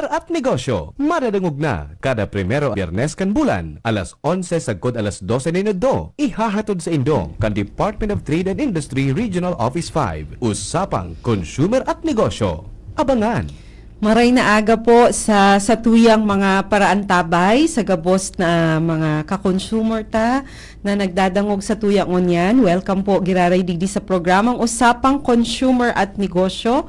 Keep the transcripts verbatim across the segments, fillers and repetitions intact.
at Negosyo, madadangog na kada primero Biyernes kan bulan, alas onse sagkod alas dose nin udto. Ihahatod sa indo kan Department of Trade and Industry Regional Office five, Usapang Consumer at Negosyo. Abangan! Maray na aga po sa satuyang mga paraantabay, sa gabos na mga ka-consumer ta na nagdadangog sa tuya ngunyan. Welcome po, giraray digdi sa programang Usapang Consumer at Negosyo.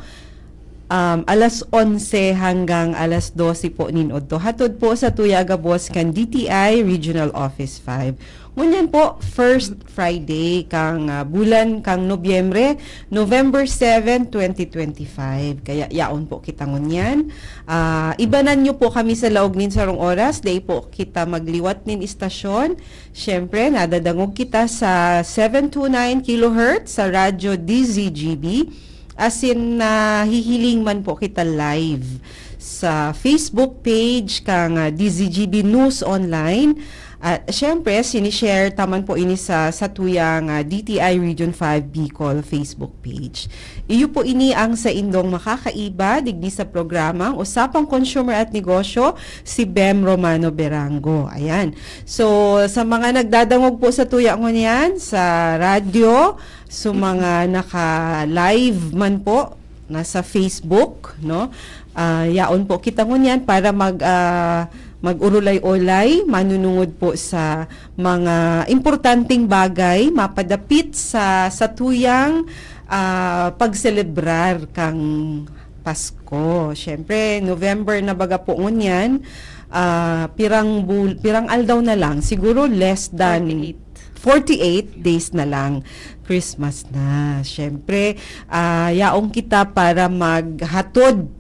Um, alas onse hanggang alas dose po nin udto. Hatod po sa tuya gabos kan D T I Regional Office five. Ngunyan po, first Friday kang, ah, bulan kang Nobyembre, November seven, twenty twenty-five. Kaya yaon po kita ngunyan. Ah, ibanan nyo po kami sa laog nin sarong oras, dai po kita magliwat nin istasyon. Siyempre, nadadangog kita sa seven two nine kilohertz sa Radyo D Z G B. Asin nahihiling man po kita live sa Facebook page kan, ah, D Z G B News Online. At siyempre, sinishare ta man po ini sa, sa tuyang, ah, D T I Region five Bicol Facebook page. Iyo po ini ang saindong makakaiba digdi sa programang Usapang Consumer at Negosyo, si Bem Romano Berango. Ayan. So, sa mga nagdadangog po sa tuya ngunyan, sa radyo, so mga naka-live man po, nasa Facebook, no? Ah, yaon po kita ngunyan para mag, ah, mag-urulay-olay, manunungod po sa mga importanteng bagay, mapadapit sa, sa tuyang, ah, pagselebrar kang Pasko. Siyempre, November na baga po ngunyan, ah, pirang bul-, pirang aldaw na lang, siguro less than forty-eight. Forty-eight days na lang, Christmas na. Siyempre, ah, yaon kita para maghatod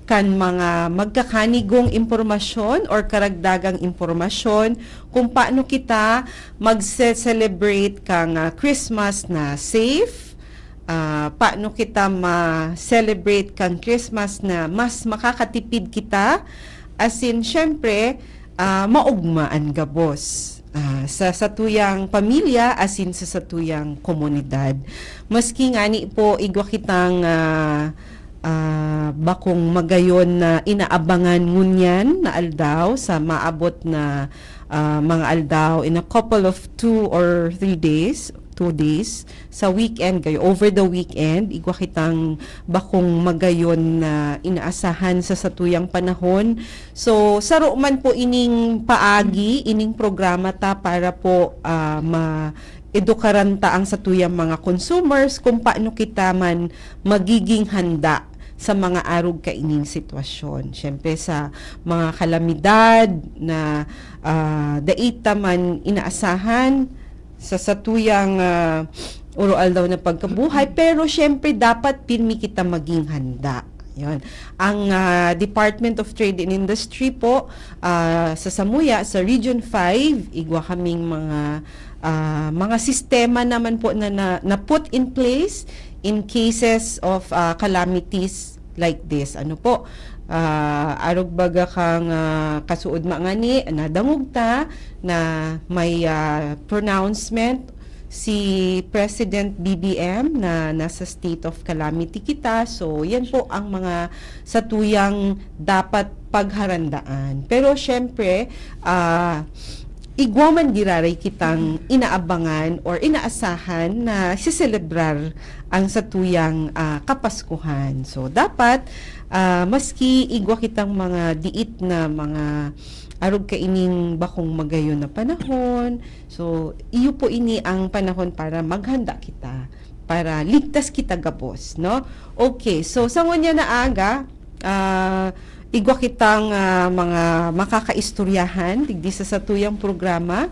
kan mga magkakanigong impormasyon or karagdagang impormasyon kung paano kita magse-celebrate kang, ah, Christmas na safe, ah, paano kita ma-celebrate kan Christmas na mas makakatipid kita, asin, siyempre, ah, maogma an gabos, ah, sa satuyang pamilya asin sa satuyang komunidad. Maski ngani po igwa kitang, ah, ah, bakong magayon na inaabangan ngunyan na aldaw sa maabot na, ah, mga aldaw, in a couple of two or three days, two days, sa weekend kayo, over the weekend, igwa kitang bakong magayon na inaasahan sa satuyang panahon. So, saro man po ining paagi, ining programa ta para po, ah, ma-edukaran ta ang satuyang mga consumers kung paano kita man magiging handa sa mga arog kaining sitwasyon. Siyempre, sa mga kalamidad na, ah, dai ta man inaasahan, sa satuyang, ah, oro-aldaw na pagkabuhay, pero siyempre dapat pirmi kita maging handa. Yun. Ang, ah, Department of Trade and Industry po, ah, sa samuya, sa Region five, igwa kaming mga, ah, mga sistema naman po na, na, na put in place in cases of, ah, calamities like this. Ano po, ah, arog baga kang, ah, kasuodma ngani, nadangog ta na may, ah, pronouncement si President B B M na nasa state of calamity kita. So, yan po ang mga satuyang dapat pagharandaan. Pero syempre, ah, igwa man giraray kitang inaabangan or inaasahan na siselebrar ang satuyang, ah, Kapaskuhan. So, dapat, ah, maski igwa kitang mga diit na mga arog kaining bakong magayon na panahon, so, iyo po ini ang panahon para maghanda kita, para ligtas kita gabos, no? Okay, so, sa ngunyan na aga, ah, igwa kitang, ah, mga makakaistoryahan digdi sa satuyang programa.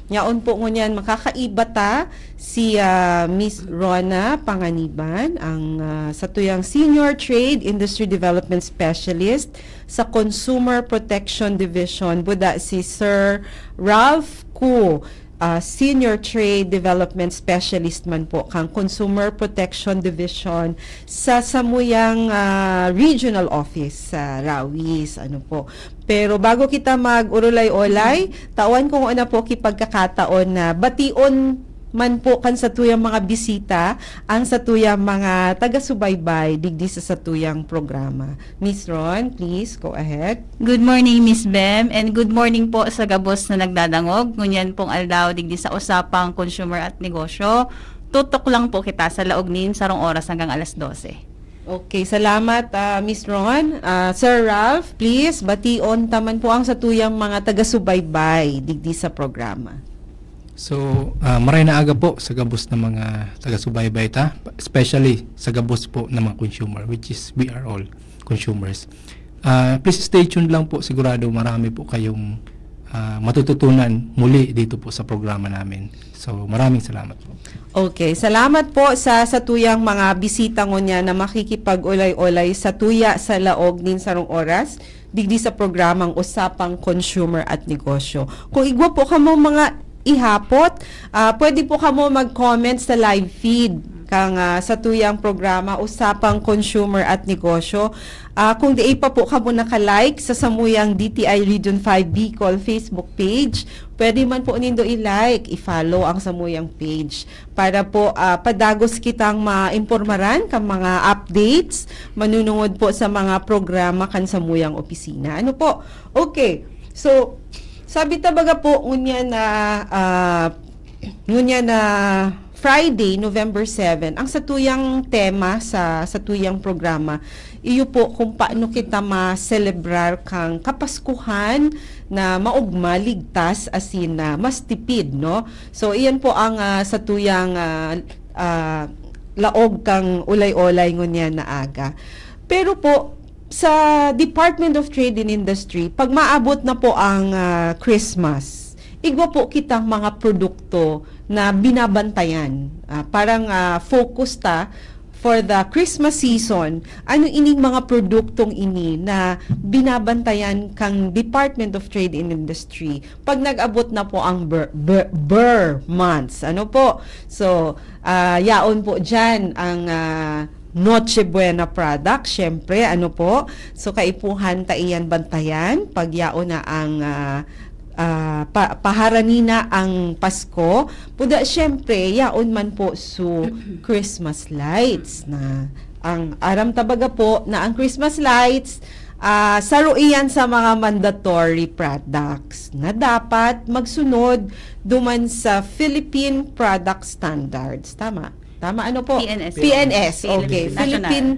Yaon po ngunyan makakaiba ta si, ah, Miss Rona Panganiban, ang, ah, satuyang Senior Trade Industry Development Specialist sa Consumer Protection Division. Buda si Sir Ralph Ku, ah, Senior Trade Development Specialist man po kang Consumer Protection Division sa samuyang, ah, regional office sa Rawis. Ano po? Pero bago kita mag-urulay-olay, tawan ko muna po ki pagkakataon na bation man po kan satuyang mga bisita, ang satuyang mga taga-subaybay digdi sa satuyang programa. Miss Ron, please go ahead. Good morning, Miss Bem, and good morning po sa gabos na nagdadangog. Ngunyan pong aldaw, digdi sa Usapang Consumer at Negosyo, tutok lang po kita sa laog nin sarong oras hanggang alas dose. Okay, salamat, ah, Miss Ron. Ah, Sir Ralph, please, bation ta man po ang satuyang mga taga-subaybay digdi sa programa. So, ah, maray na aga po sa gabos na mga taga-subaybay ta, especially sa gabos po ng mga consumer, which is we are all consumers. Ah, please stay tuned lang po, sigurado marami po kayong, ah, matututunan muli dito po sa programa namin. So, maraming salamat po. Okay, salamat po sa satuyang mga bisita ngunyan na makikipag-olay-olay satuya sa laog nin sarong oras digdi sa programang Usapang Consumer at Negosyo. Kung igwa po kamo mga ihapot, ah, pwede po kamo mag-comment sa live feed kan, ah, satuyang programa Usapang Consumer at Negosyo. Ah, kung di pa po kamo naka-like sa samuyang D T I Region five Bicol Facebook page, pwede man po nindo i-like, i-follow ang samuyang page para po, ah, padagos kitang maimpormaran kan mga updates manunungod po sa mga programa kan samuyang opisina. Ano po? Okay. So, sabi ta baga po, ngunyan na, ah, ngunyan na Friday, November seven, ang satuyang tema sa satuyang programa, iyo po kung paano kita ma-celebrar kang Kapaskuhan na maogma, ligtas, asin na mas tipid, no? So, iyan po ang, ah, satuyang, ah, ah, laog kang olay-olay ngunyan na aga. Pero po, sa Department of Trade and Industry, pag maabot na po ang, ah, Christmas, igwa po kitang mga produkto na binabantayan. Ah, parang, ah, focus ta for the Christmas season, ano ining mga produktong ini na binabantayan kang Department of Trade and Industry pag nag-abot na po ang Ber, Ber, Ber months? Ano po? So, ah, yaon po dyan ang, ah, Noche Buena product, syempre, ano po? So, kaipuhan ta iyan bantayan pag yaon na ang, ah, ah, pa, paharani na ang Pasko. Puda, syempre, yaon man po su Christmas lights na ang aram ta baga po na ang Christmas lights, ah, saro iyan sa mga mandatory products na dapat magsunod duman sa Philippine Product Standards. Tama? Tama, ano po? P N S. P N S, okay. Philippine National, Philippine,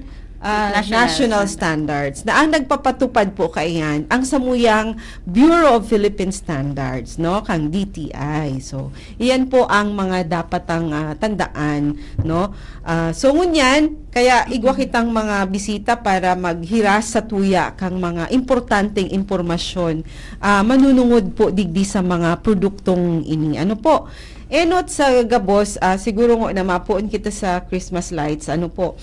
ah, National National Standards. Standards. Na ang nagpapatupad po kaiyan, ang samuyang Bureau of Philippine Standards, no? Kang D T I. So, iyan po ang mga dapat ang, ah, tandaan, no? Ah, so, ngunyan, kaya igwa kitang mga bisita para maghiras satuya kang mga importanteng impormasyon, ah, manunungod po digdi sa mga produktong ini. Ano po? Enot sa gabos, ah, siguro ngo na mapoon kita sa Christmas lights, ano po?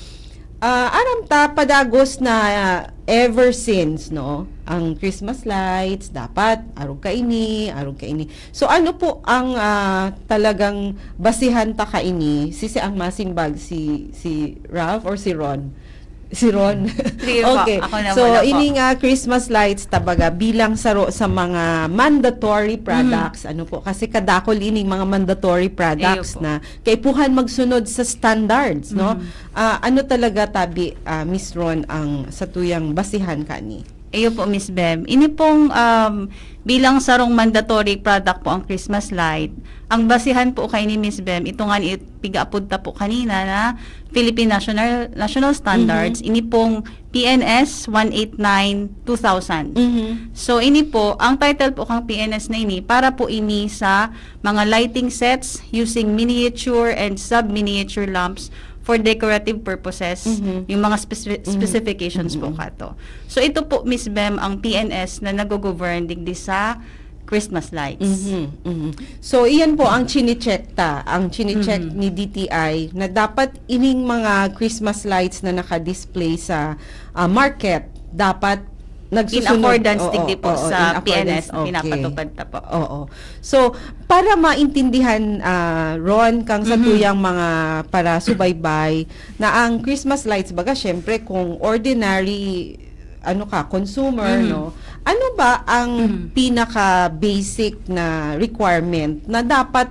Ah, aram ta, padagos na, ah, ever since, no? Ang Christmas lights, dapat arog kaini, arog kaini. So, ano po ang, ah, talagang basihan ta kaini? Sisi ang masimbag, si, si Ralph or si Ron? Si Ron. Sige po, okay. Ako na So, muna po. Ini nga Christmas lights, tabaga, bilang saro sa mga mandatory Mhm. products, ano po? Kasi kadakol ining mga mandatory products Iyo po. na kaipuhan magsunod sa standards, no? Mhm. Ah, ano talaga tabi, ah, Miss Ron, ang satuyang basihan kani? Iyo po, Miss Bem. Ini pong, um, bilang sarong mandatory product po ang Christmas light, ang basihan po kay ni Miss Bem, ito nga ni pigaapod ta po kanina na Philippine National, National Standards, Mhm. ini pong P N S one eight nine two thousand. Mhm. So, ini po, ang title po kang P N S na ini, para po ini sa mga lighting sets using miniature and sub-miniature lamps for decorative purposes, Mhm. yung mga speci-, Mhm. specifications po Mhm. kato. So, ito po, Miss Bem, ang P N S na nag-govern digdi sa Christmas lights. Mhm, mhm. So, iyan po ang chine-check ta, ang chine-check Mhm. ni D T I na dapat ining mga Christmas lights na naka-display sa, ah, market, dapat In nagsusunod. accordance Oo, digdi po oo, sa in accordance, P N S na okay. pinapatupad ta po. Oo. So, para maintindihan, ah, Ron, kang Mhm. satuyang mga para subaybay, na ang Christmas lights, baga, syempre, kung ordinary, ano ka, consumer, Mhm. no? Ano ba ang Mhm. pinaka-basic na requirement na dapat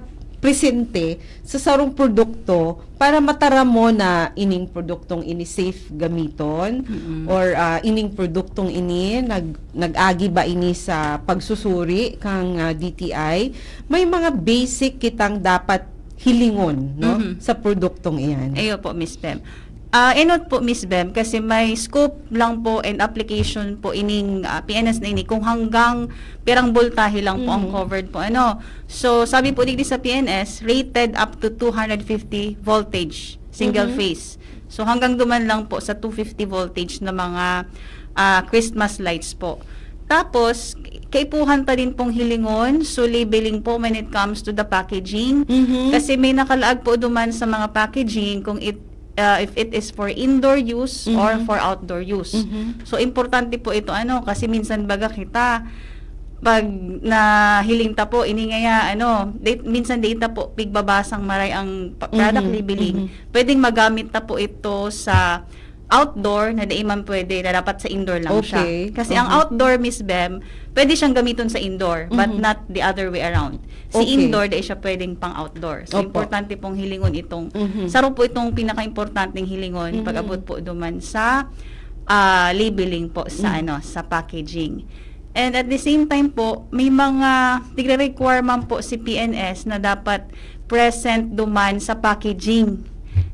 presente sa sarong produkto para mataram mo na ining produktong ini safe gamiton, mm, or, ah, ining produktong ini nag-, nag-agi ba ini sa pagsusuri kang, ah, D T I? May mga basic kitang dapat hilingon, no, mhm, sa produktong iyan. Ayo po, Miss Bem. Ah, enot po, Miss Bem, kasi may scope lang po and application po ining, ah, P N S na ini kung hanggang pirang boltahe lang po ang, mhm, covered po, ano. So, sabi po digdi sa P N S, rated up to two hundred fifty voltage, single, mhm, phase. So, hanggang duman lang po sa two fifty voltage na mga, ah, Christmas lights po. Tapos, kaipuhan ta din pong hilingon, so labeling po when it comes to the packaging. Mhm. Kasi may nakalaag po duman sa mga packaging kung it, ah, if it is for indoor use or, mhm, for outdoor use. Mhm. So, importante po ito, ano, kasi minsan baga kita, pag nahiling ta po, ini ngaya, ano, di, minsan di ta po pigbabasang maray ang pa-, product, mhm, labeling. Mhm. Pwedeng magamit ta po ito sa outdoor na di man pwede, na dapat sa indoor lang siya. Okay. Kasi ang, mhm, outdoor, Miss Bem, pwede siyang gamiton sa indoor, but, mhm, not the other way around. Si, okay, indoor, di siya pwedeng pang outdoor. So, opo, importante pong hilingon itong, mhm, saro po itong pinaka-importanteng hilingon, mhm, pag-abot po duman sa, ah, labeling po sa, mhm, ano, sa packaging. And at the same time po, may mga tigre-require man po si P N S na dapat present duman sa packaging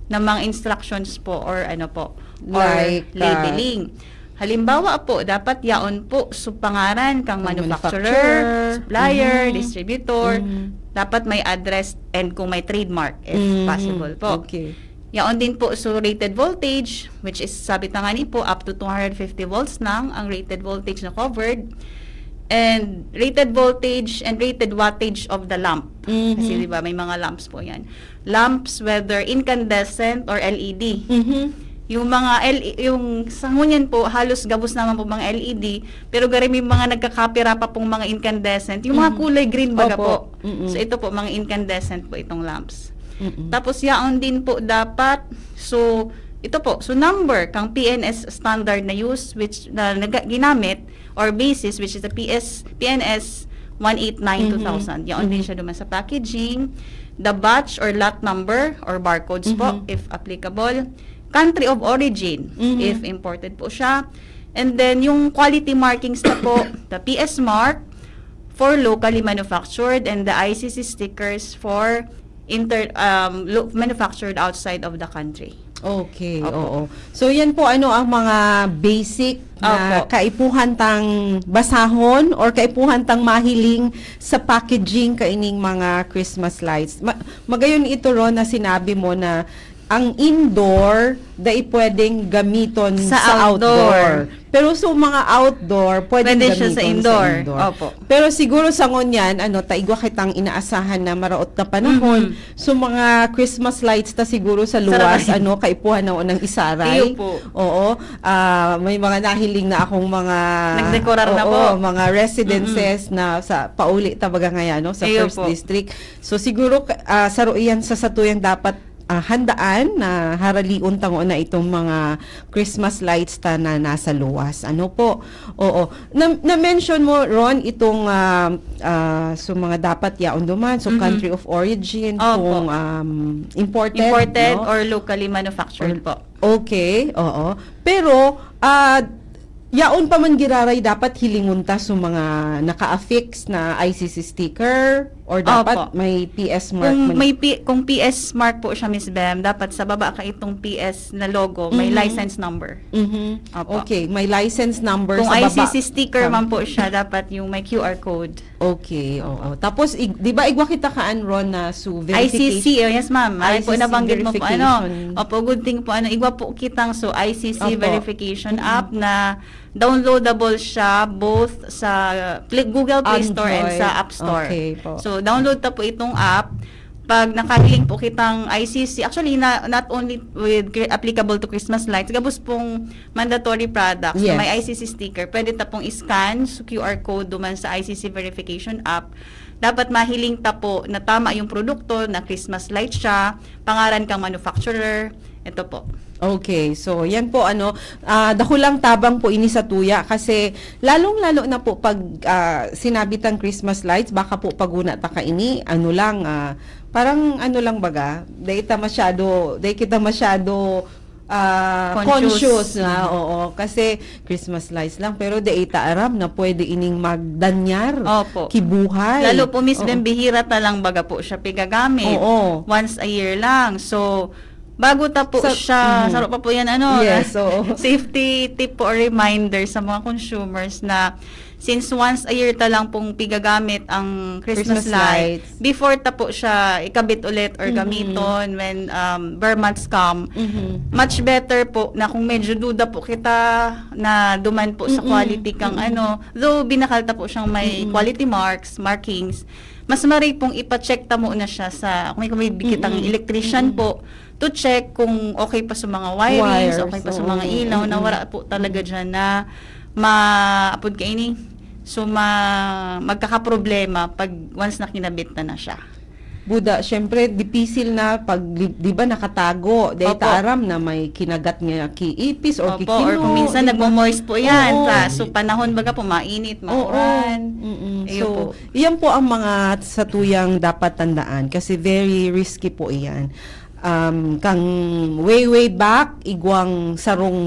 ng mga instructions po or, ano po, or, like, ah, labeling. Halimbawa po, dapat yaon po su pangaran kang, kang manufacturer, manufacturer, supplier, mhm, distributor. Mhm. Dapat may address and kung may trademark, if, mhm, possible po. Okay. Yaon din po su rated voltage, which is, sabi ta ngani po, up to two hundred fifty volts lang ang rated voltage na covered. And rated voltage and rated wattage of the lamp. Mhm. Kasi, di ba, may mga lamps po yan. Lamps, whether incandescent or L E D. Mhm. Yung mga L E, yung sa ngunyan po, halos gabos naman po mga L E D, pero gari may mga nagkakapira pa pong mga incandescent. Yung mga, mhm, kulay green baga, opo, po. Mm-mm. So, ito po, mga incandescent po itong lamps. Mm-mm. Tapos, yaon din po dapat, so, ito po, so number kang P N S standard na use, which, na naga-, ginamit, or basis, which is the P S, P N S one eight nine two thousand. Mhm. Yaon din, mhm, siya duman sa packaging, the batch or lot number or barcodes po, mhm, if applicable. Country of origin, mhm, if imported po siya. And then, yung quality markings na po, the P S mark for locally manufactured and the I C C stickers for inter-, um, lo-, manufactured outside of the country. Okay, opo, oo. So, yan po, ano, ang mga basic na, opo, kaipuhan tang basahon or kaipuhan tang mahiling sa packaging kaining mga Christmas lights. Ma-, magayon ito, Ron, na sinabi mo na ang indoor dai pwedeng gamiton sa, sa outdoor, outdoor. Pero so, mga outdoor, pwedeng, pwede siya sa gamiton sa indoor, indoor. Opo. Pero siguro sa ngunyan, ano, ta igwa kitang inaasahan na maraot na panahon. Mhm. So, mga Christmas lights ta siguro sa luwas, sararayan, ano, kaipuhan na unang isaray. Iyo po. Oo. Ah, may mga nahiling na akong mga, nagdekorar na, oo, po, mga residences, mm-mm, na sa pauli ta baga ngayon, no, sa, iyo, First po, District. So, siguro, ah, saro iyan sa satuyang dapat, ah, handaan na haralion ta ngona itong mga Christmas lights ta na nasa luwas. Ano po? Oo. Na, na-mention mo, Ron, itong, ah, ah, so mga dapat yaon duman. So, mhm, country of origin, opo, kung, um, imported, imported, no, or locally manufactured, or, po. Okay, oo. Pero, ah, yaon pa man giraray dapat hilingon ta so mga naka-affix na I C C sticker or dapat, opo, may P S mark man? Kung may P-, kung P S mark po siya, Miss Bem, dapat sa baba ka itong P S na logo, may, mhm, license number. Mhm. Opo. Okay, may license number sa baba. Kung I C C sticker, tama, man po siya, dapat yung may Q R code. Okay, oo. Tapos, ig-, di ba igwa kita kaan, Ron, na so verification? I C C, oh, yes, ma'am. Ay po, I C C nabanggit mo po, ano, verification. Opo, good thing po, ano, igwa po kitang so I C C, opo, verification, mm-mm, app na downloadable siya both sa Play, Google Play Store and, Android, sa App Store. Okay po. So, download ta po itong app. Pag nakahiling po kitang I C C, actually, na, not only with cri-, applicable to Christmas lights, gabos pong mandatory products na, yes, may I C C sticker, pwede ta pong i-scan sa Q R code duman sa I C C verification app. Dapat mahiling ta po na tama yung produkto, na Christmas light siya, pangaran kang manufacturer. Ito po. Okay, so yan po, ano, ah, dakulang tabang po ini sa tuya kasi lalong-lalo na po pag, ah, sinabi tang Christmas lights, baka po paguna ta kaini, ano lang, ah, Parang ano lang baga, dai ta masyado, dai kita masyado, ah, Conscious. conscious na, oo. Kasi Christmas lights lang, pero dai ta aram na pwede ining magdanyar, Opo. kibuhay. Lalo po, Miss Oo. Bem, bihira ta lang baga po siya pigagamit. Oo. Once a year lang. So, bago ta po Sa- siya, Mhm. saro pa po yan, ano, Yes, na oo. safety tip po or reminder sa mga consumers na since once a year ta lang pong pigagamit ang Christmas, Christmas light, lights. before ta po siya ikabit ulit or Mhm. gamiton when um, bar months come, Mhm. much better po na kung medyo duda po kita na duman po sa Mm-mm. quality kang Mm-mm. ano, though binakal ta po siyang may Mm-mm. quality marks, markings, mas maray pong ipa-check ta muna siya sa, kung may, kung may kitang Mm-mm. electrician Mm-mm. po, to check kung okay pa sa mga wirings, Wires, okay pa sa oo. mga ilaw, na Mm-mm. wala po talaga dyan na ma-, apod kaini. So, ma-, magkakaproblema pag once na kinabit na na siya. Buda, syempre, dipisil na pag, di, di ba, nakatago. Dahil Opo. ta aram na may kinagat nga kiipis or Opo, kikino, or kung minsan di ba? nagmo-moist po yan. Oo. Sa, so, panahon baga po, mainit, Oo. mauran. Mm-mm. Ayun So, po. Iyan po ang mga sa tuyang dapat tandaan kasi very risky po iyan. Um, kang way, way back, igwang sarong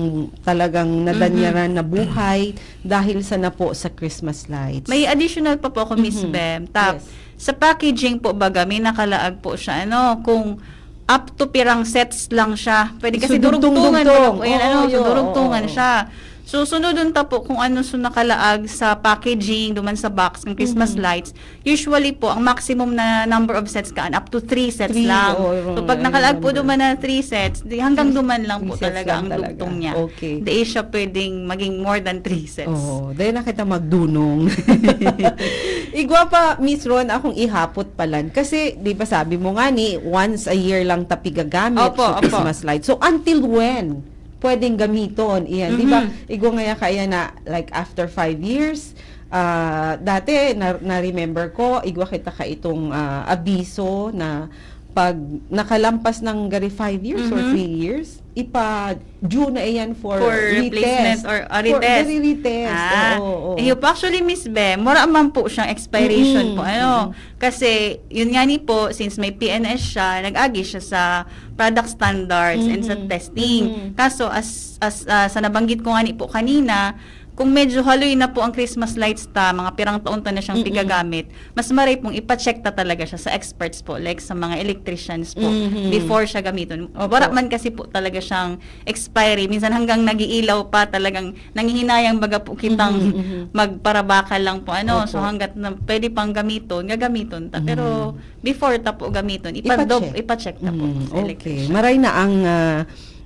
talagang nadanyaran na buhay dahil sana po sa Christmas lights. May additional pa po ako, Miss Mhm. Bem. Tap, Yes. sa packaging po baga, may nakalaag po siya, ano, kung up to pirang sets lang siya. Pwede kasi So, dugtong-dugtong. durugtungan baga po yan, ano, Oo, so yun, durugtungan oo. siya. So, sunodon ta po kung ano so nakalaag sa packaging, duman sa box, ng Christmas Mhm. lights. Usually po, ang maximum na number of sets kaan, up to three sets Three, lang. oo, So, pag I nakalaag po remember. duman na three sets, di hanggang duman lang Three po sets talaga lang ang talaga. dugtong niya. Okay. Di siya pwedeng maging more than three sets. Oo, dahil na kita magdunong. Igwa pa, Miss Ron, akong ihapot palan. Kasi, di ba sabi mo nga ni, once a year lang ta pigagamit Opo, sa opo. Christmas light. So, until when? Pwedeng gamiton. Iyan, di ba? Mhm. Igwa nga yan kaya na, like, after five years, ah, dati, na, na-remember ko, igwa kita ka itong ah, abiso na pag nakalampas ng gari five years or Mhm. three years, ipa-due na iyan for, For retest. replacement or, ah, For retest. very retest. Ah, Oo, oo. iyo po. Actually, Miss Bem, mura man po siyang expiration Mm-mm, po. Ano? mm-mm. Kasi, yun nga ni po, since may P N S siya, nag-agi siya sa product standards and sa Mhm. testing. Mhm. Kaso, as, as ah, sa nabanggit ko nga ni po kanina, kung medyo haloy na po ang Christmas lights ta, mga pirang taon ta na siyang Mm-mm. pigagamit, mas maray pong ipa-check ta talaga siya sa experts po, like sa mga electricians po, Mhm. before siya gamiton. Opo. Wala man kasi po talaga siyang expiry. Minsan hanggang nag-iilaw pa, talagang nanghihinayang baga po kitang Mhm, mhm. magparabakal lang po. Ano, so Opo. hanggat na pwede pang gamiton, gagamiton ta. Mhm. Pero before ta po gamiton, ipa-dob-, Ipa-check. ipa-check ta po Mhm, sa okay. electrician. Maray na ang ah,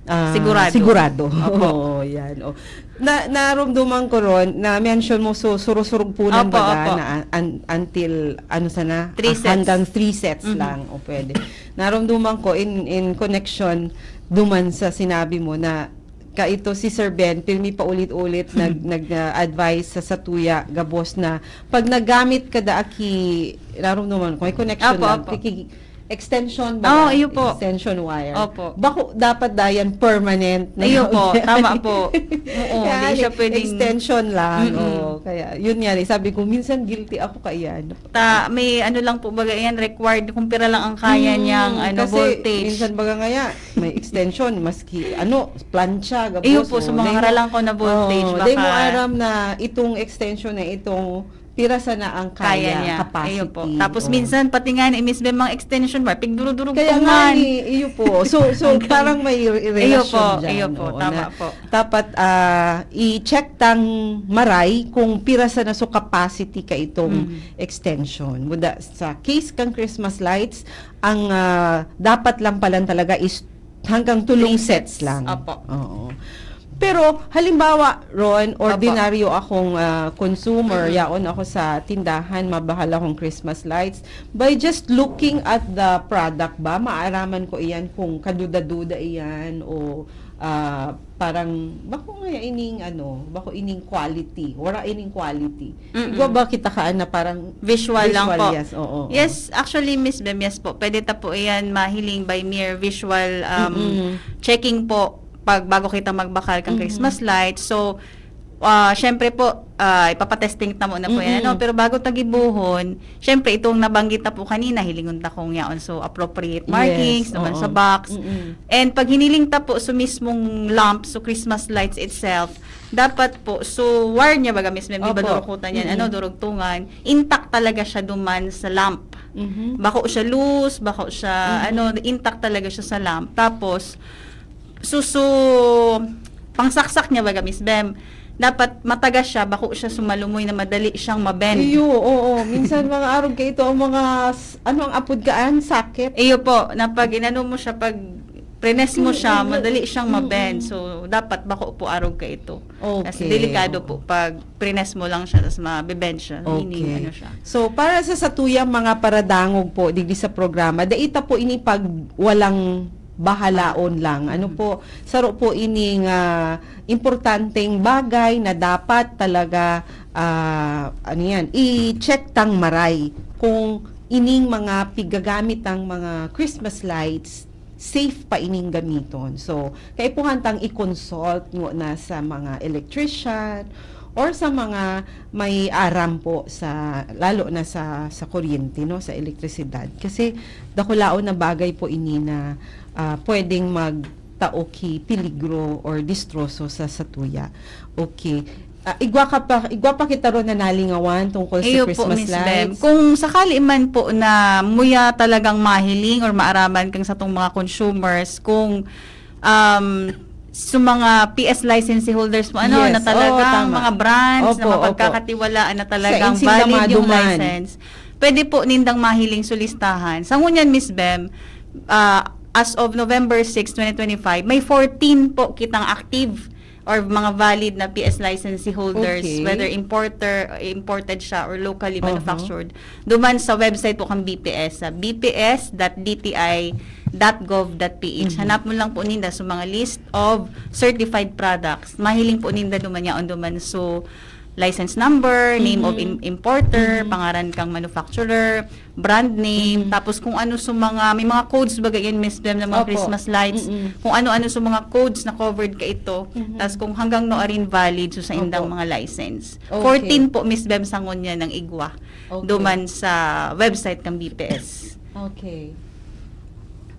ah, Sigurado. sigurado. Opo. Oo, yan. Oh. Na, narumduman ko ron, na-mention mo, so, surusuro-surog po ng Opo, baga opo. na an- an- until, ano sana, Three ah, sets. hanggang three sets Mhm. lang. O pwede. Narumduman ko in, in connection duman sa sinabi mo na kaito si Sir Ben, pirmi paulit-ulit nag, nag-advise sa satuya, gabos na pag nagamit ka da aki, narumduman ko, may connection Opo, lang, opo. kiki-, extension ba? Oo, Yan? Iyo po. Extension wire. Opo. Bako, dapat da yan permanent na Iyo po, gawin. Tama po. Oo, Kaya hindi siya ni-, pwedeng extension lang. Mm-mm. Oo, kaya, yun nga, eh, sabi ko, minsan guilty ako kaya. Ta, may ano lang po baga yan, required kung pira lang ang kaya Mm, niyang ano, kasi voltage. Minsan baga nga ya, may extension, maski ano, plancha, gabos. Iyo po, sa Oh, mga dahil mo- haralang ko na voltage, oh, baka dahil mo aram na itong extension na itong pira sana ang kaya, Kaya niya. capacity. Ayun po. Tapos Oh. Minsan, pati nga ni Miss Bem, mga extension wire, pigdurudurog Kaya po nga man. Ni, iyo po. So, so Hanggang parang may re- Iyo relasyon po, dyan. iyo po, Oo, tama na, po. Dapat ah, i-check tang maray kung pira sana so capacity ka itong Mm. extension. Muda sa case kang Christmas lights, ang ah, dapat lang palan talaga is hanggang tulong Three sets sets. Lang. Opo. Oo. Pero halimbawa, Ron, Opo. ordinaryo akong ah, consumer, Mm. yaon ako sa tindahan, mabahal akong Christmas lights. By just looking at the product ba, maaraman ko iyan kung kaduda-duda iyan o ah, parang bako nga ining ano, bako ining quality, wala ining quality. Mm-mm. Igwa ba kita kaan na parang Visual lang po. Yes, oo. Yes, actually, Miss Bem, yes po. Pwede ta po iyan mahiling by mere visual um, Mm-mm. checking po pag bago kita magbakal kang Mhm. Christmas lights. So, Ah, syempre po, ah, ipapatesting ta muna po yan, ano? Mm-mm. Pero bago ta gibohon, syempre, itong nabanggit na po kanina, hilingon ta kung yaon. So, appropriate markings Yes, naman oo. sa box. Mm-mm. And pag hiniling ta po sa mismong lamp, so Christmas lights itself, dapat po, so wire niya baga mismo, di ba Opo. durukutan yan, Mm-mm. ano, durugtungan, intact talaga siya duman sa lamp. Mhm. Bako siya loose, bako siya, Mhm. ano, intact talaga siya sa lamp. Tapos, susu, pangsaksak niya baga, Miss Bem, dapat matagas siya, bako siya sumalumoy na madali siyang mabend. Iyo, oo. Minsan mga arog ka ito ang mga, s-, ano ang apod ka, ang sakit? Iyo po, na pag inano mo siya, pag prines mo siya, Mm-mm. madali siyang mabend. Mm-mm. So, dapat bako po arog ka ito. Kasi Okay, delikado oo. po pag prines mo lang siya, tas mabebend siya. Meaning, Okay. ano siya. So, para sa satuyang mga paradangog po, digdi sa programa, dai ta po ini pag walang bahalaon lang. Ano Mm. po, saro po ining, ah, importanteng bagay na dapat talaga, ah, ano yan, i-check tang maray kung ining mga pigagamit ng mga Christmas lights, safe pa ining gamiton. So, kaipuhan tang i-consult ngo na sa mga electrician or sa mga may aram po sa, lalo na sa, sa kuryente, no, sa elektrisidad. Kasi dakulaon na bagay po ini na, ah, pwedeng magtao ki peligro or distroso sa satuya. Okay. Ah, igwa ka pa, igwa pa kita ron na nalingawan tungkol sa Iyo po, Christmas Miss Bem. lights? Kung sakali man po na muya talagang mahiling or maaraman kang satong mga consumers, kung, um, sa mga P S licensee holders po, ano, Yes. na talagang Oo, tama. mga brands na Opo, opo. mapagkakatiwalaan na Sa talagang insin valid yung duman. license, pwede po nindang mahiling sa listahan. Sa ngunyan, Miss Bem, ah, as of November six, twenty twenty-five, may fourteen po kitang active or mga valid na P S licensee holders, Okay. whether importer, imported siya or locally Uh-huh. manufactured, duman sa website po kang B P S, sa B P S dot D T I dot gov dot P H. Mhm. Hanap mo lang po ninda sa mga list of certified products. Mahiling po ninda duman yaon duman. So, license number, name of Mhm. im-, importer, Mhm. pangaran kang manufacturer, brand name, Mhm. tapos kung ano sa mga, may mga codes baga yan, Miss Bem, ng mga Opo. Christmas lights, Mm-mm. kung ano-ano sa mga codes na covered ka ito, Mhm. tas kung hanggang no arin valid so sa indang Opo. mga license. Okay. Fourteen po, Miss Bem, sa ngunyan ang igwa Okay. duman sa website ng B P S. Okay.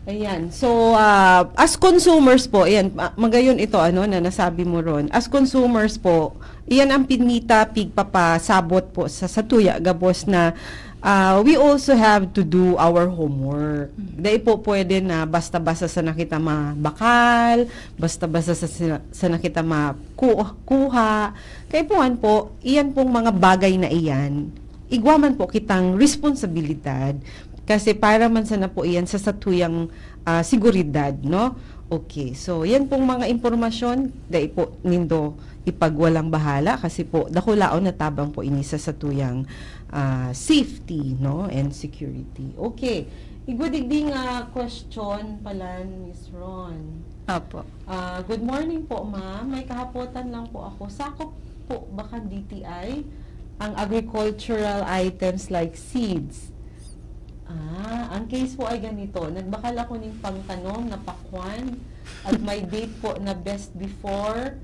Ayan. So, ah, as consumers po, ayan, ma-, magayon ito, ano, na nasabi mo ron. As consumers po, iyan ang pinita pigpapasabot po sa, sa tuya, gabos na, ah, we also have to do our homework. Mm. Dai po pwede na basta-basta sa nakita mabakal, basta-basta sa, sa, sa nakita maku-, kuha. Kaipuhan po, iyan pong mga bagay na iyan, igwa man po kitang responsibilidad. Kasi para man sana po iyan sa satuyang, ah, seguridad, no? Okay, so yan pong mga impormasyon, dai po nindo ipagwalang bahala kasi po dakulaon na tabang po ini sa satuyang, ah, safety, no, and security. Okay, igwa digdi nga question pala, Miss Ron. Opo. Ah, good morning po, ma'am. May kahapotan lang po ako. Sakop po ba kan D T I ang agricultural items like seeds? Ah, ang case po ay ganito. Nagbakal ako ning pangtanom na pakwan at may date po na best before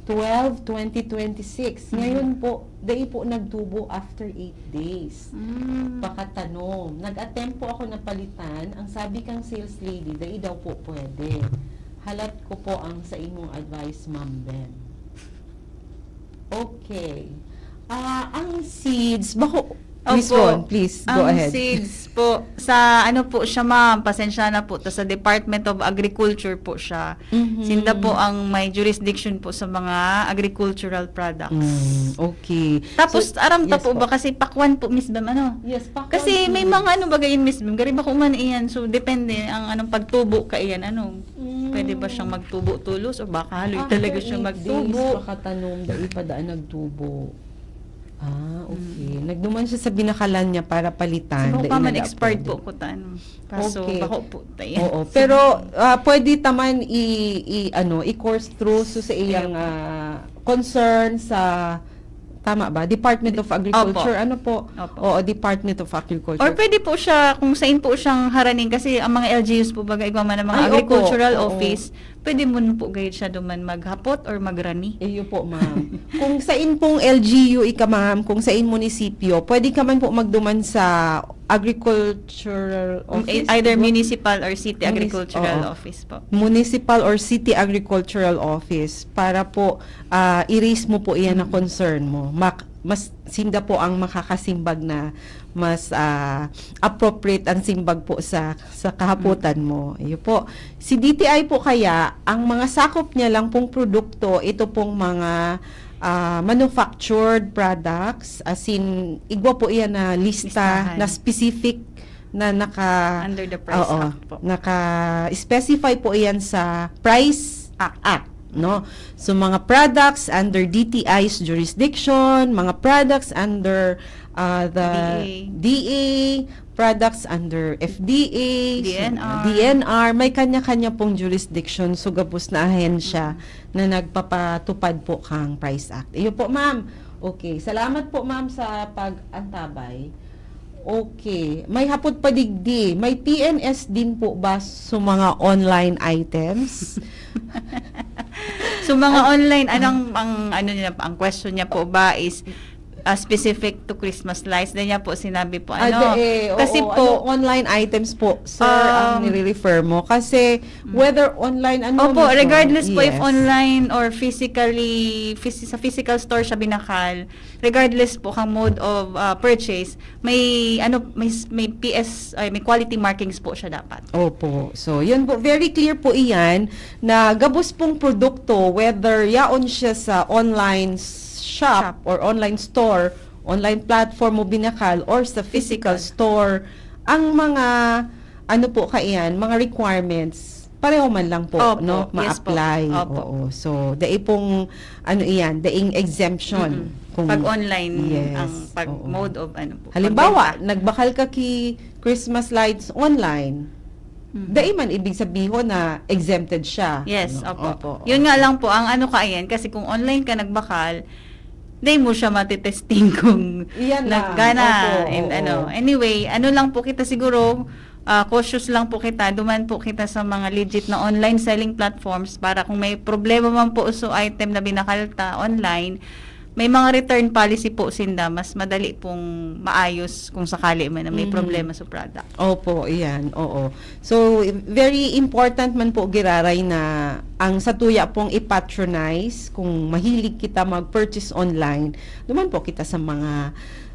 twelve twenty twenty-six. Mhm. Ngayon po, dai po nagtubo after eight days. Mm. Pakatanom. Nag-attempt po ako na palitan. Ang sabi kang sales lady, dai daw po pwede. Halat ko po ang sa imong advice, Ma'am Bem. Okay. Ah, ang seeds, bako, Miss Opo. Ron, please, go Ang ahead. seeds po, sa ano po siya, ma'am, pasensya na po, ta sa Department of Agriculture po siya. Mhm. Sinda po ang may jurisdiction po sa mga agricultural products. Mm, okay. Tapos, So, aram ta yes po po. ba kasi pakwan po, Miss Bem, ano? Yes, pakwan Kasi po may yan. mga ano ba gayon, Miss Bem? Gariba ko man iyan. So, depende ang anong pagtubo ka iyan. Ano? Mm. Pwede ba siyang magtubo tulos o baka haloy After talaga siya eight magtubo? days, pakatanom, dai pa daan nagtubo. Ah, okay. Mm. Nagduman siya sa binakalan niya para palitan, Siguro dai pa man nag-apod. expired po ko ta, ano. Kaso, Okay. bako po tayo. Oo, pero, ah, pwede ta man i-, i-, ano, i-course through so sa iyang, Ayun po. ah, concern sa Tama ba? Department of Agriculture, Opo. Ano po? Opo. Oo, Department of Agriculture. Or pwede po siya kung saan po siyang haraning kasi ang mga L G Us po baga igwa man ang mga Ay, opo. agricultural Oo. Office, pwede mo po gayud siya duman maghapot or magrani. Iyo po, ma'am. Kung sain pong L G U ika, ma'am, kung sain munisipyo, pwede ka man po magduman sa agricultural Um, office. either Siguro. Municipal or City Munis- Agricultural oo. Office po. Municipal or City Agricultural Office para po ah, i-raise mo po iyan na concern mo. Mak- mas sinda po ang makakasimbag na mas ah, appropriate ang simbag po sa sa kahapotan mo. Iyo po. Si D T I po kaya, ang mga sakop niya lang pong produkto, ito pong mga ah, manufactured products, as in, igwa po iyan na lista Listahan. na specific na naka Under the Price Oo, Act po. Naka-specify po iyan sa Price Act. Act, no? So, mga products under D T I's jurisdiction, mga products under uh, the D A. D A, products under F D A, so, D N R. D N R, may kanya-kanya pong jurisdiction, so gabos na ahensya na nagpapatupad po kang Price Act. Iyo po, ma'am. Okay, salamat po, ma'am, sa pag-antabay. Okay. May hapot pa digdi. May P N S din po ba sa mga online items? So mga online, anong ang ano niya, ang question niya po ba is ah, specific to Christmas lights? Then niya po sinabi po ano. Ah, eh, Kasi oo, po ano, online items po, sir, ang Um, nire-refer mo. Kasi whether online, ano Opo, mismo? Regardless po if Yes. online or physically phys- sa physical store siya binakal, regardless po kang mode of ah, purchase, may ano may may P S ay may quality markings po siya dapat. Opo. So, yun po. Very clear po iyan na gabos pong produkto, whether yaon siya sa online shop Shop. Or online store, online platform mo binakal or sa physical Physical. Store, ang mga, ano po kaiyan, mga requirements, pareho man lang po, Opo. no? Yes po. Ma-apply. Opo. Oo. So, dai pong, ano iyan, daing exemption. Mm-mm. Kung, Pag online, Yes. ang pag Oo. Mode of ano po. Halimbawa, pagbenta. Nagbakal ka ki Christmas lights online. Mhm. Dai man ibig sabihin na exempted siya. Yes, Ano? opo. Opo, Yun opo. nga lang po, ang ano ka yan, kasi kung online ka nagbakal, di mo siya matetesting kung Iyan lang. naggana. Opo, And oo. ano, anyway, ano lang po kita siguro, ah, cautious lang po kita, duman po kita sa mga legit na online selling platforms para kung may problema man po sa item na binakalta online, may mga return policy po sinda, mas madali pong maayos kung sakali man na may Mhm. problema sa product. Opo, iyan. Oo. So, very important man po, giraray, na ang satuya pong i-patronize, kung mahilig kita mag-purchase online, duman po kita sa mga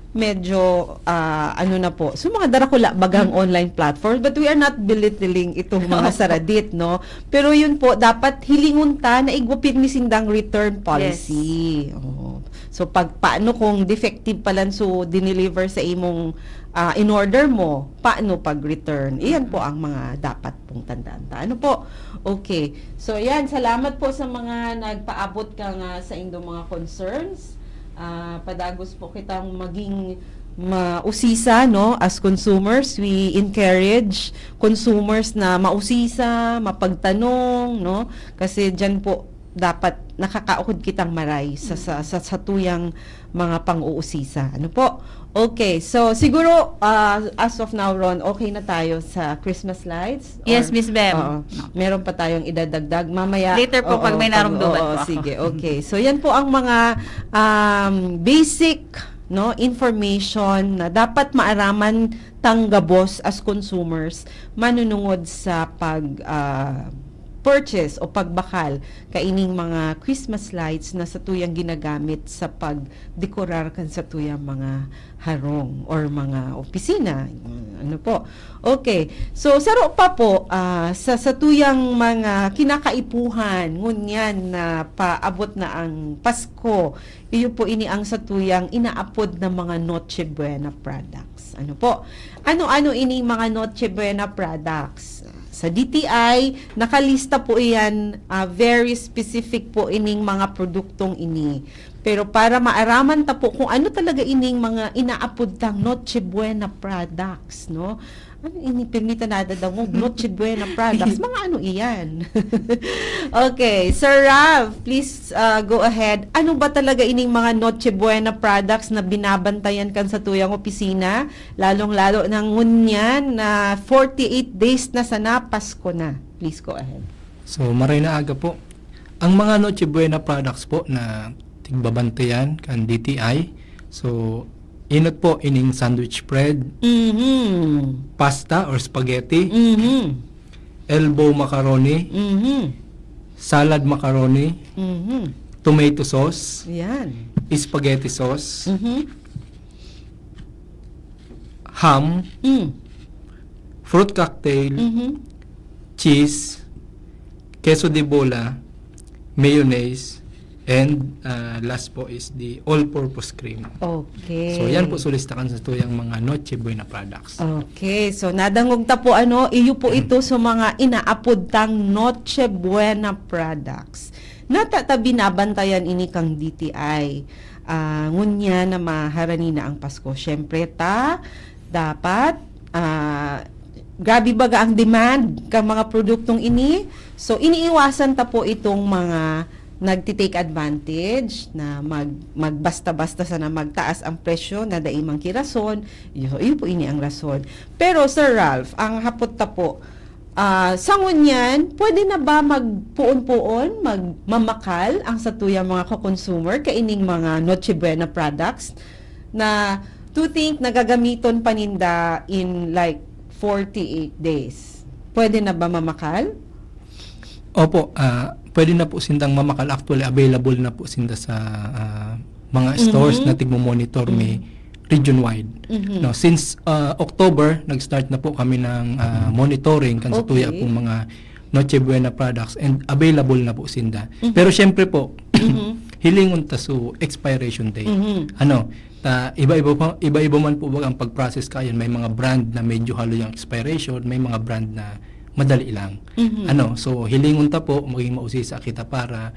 medyo, ah, ano na po, so mga darakula bagang Mm. online platforms, but we are not belittling itong mga Opo. saradit, no? Pero yun po, dapat hilingon ta na igwa pirmi sindang return policy. Oo. So, pag paano kung defective palan so dineliver sa imong ah, in-order mo, paano pag-return? Iyan po ang mga dapat pong tandaan ta. Ano po? Okay. So, yan. Salamat po sa mga nagpaabot ka nga sa indong mga concerns. Ah, padagos po kitang maging mausisa, no? As consumers, we encourage consumers na mausisa, mapagtanong, no? Kasi diyan po dapat nakakaukod kitang maray sa, sa, sa satuyang mga pang-uusisa. Ano po? Okay, so siguro, ah, as of now, Ron, okay na tayo sa Christmas lights? Yes, Or- Miss Bem. Oo. Meron pa tayong idadagdag mamaya. Later po, Oo, pag may narumduman oo, po ako. Sige, okay. So yan po ang mga um, basic, no, information na dapat maaraman tang gabos as consumers manunungod sa pag ah, purchase o pagbakal kaining mga Christmas lights na satuyang ginagamit sa pagdekorar kan satuyang mga harong or mga opisina. Ano po? Okay. So, saro pa po, ah, sa satuyang mga kinakaipuhan, ngunyan na paabot na ang Pasko, iyo po ini ang satuyang inaapod na mga Noche Buena products. Ano po? Ano-ano ini mga Noche Buena products? Sa D T I, nakalista po iyan, ah, very specific po ining mga produktong ini. Pero para maaraman ta po kung ano talaga ining mga inaapod tang Noche Buena products, no? Ano ini, pirmi ta nadadangog? Noche Buena products. Mga ano iyan? Okay, Sir Ralph, please, ah, go ahead. Ano ba talaga ining mga Noche Buena products na binabantayan kan satuyang opisina? Lalong-lalo na ngunyan na forty-eight days na sana Pasko na. Please go ahead. So, maray na aga po. Ang mga Noche Buena products po na tigbabantayan kan D T I. So, inot po ining sandwich bread, Mhm. pasta or spaghetti, Mhm. elbow macaroni, Mhm. salad macaroni, Mhm. tomato sauce, Yan. spaghetti sauce, Mhm. ham, Mm. fruit cocktail, Mhm. cheese, queso de bola, mayonnaise, and uh, last po is the all-purpose cream. Okay. So, yan po sulistakan sa tuyang mga Noche Buena products. Okay, so nadangog ta po ano, iyo po ito sa mga inaapod tang Noche Buena products. Nata ta binabantayan ini kang D T I. Ah, ngunyan na maharani na ang Pasko. Siyempre ta, dapat, ah, grabe baga ang demand kang mga produktong ini. So, iniiwasan ta po itong mga nagti-take advantage na mag, magbasta-basta sana magtaas ang presyo na dai man ki rason. Iyo, iyo po ini ang rason. Pero, Sir Ralph, ang hapot ta po, ah, sa ngunyan, pwede na ba magpoon-poon, magmamakal ang satuyang mga ka-consumer kaining mga Noche Buena products na to think nagagamiton pa ninda in, like, forty-eight days? Pwede na ba mamakal? Opo, ah, pwede na po sindang mamakal. Actually, available na po sinda sa ah, mga stores Mhm. na tigmo-monitor may Mhm. region-wide. Mhm. No, since ah, October, nag-start na po kami ng ah, monitoring kan sa tuya Okay. pong mga Noche Buena products and available na po sinda. Mhm. Pero syempre po, Mhm. hilingon ta su expiration date. Mhm. Ano, ta, iba-iba pa, iba-iba man po baga ang pag-process kayan. May mga brand na medyo halo yung expiration, may mga brand na madali lang. Mhm. Ano, so hilingon ta po, maging mausisa kita para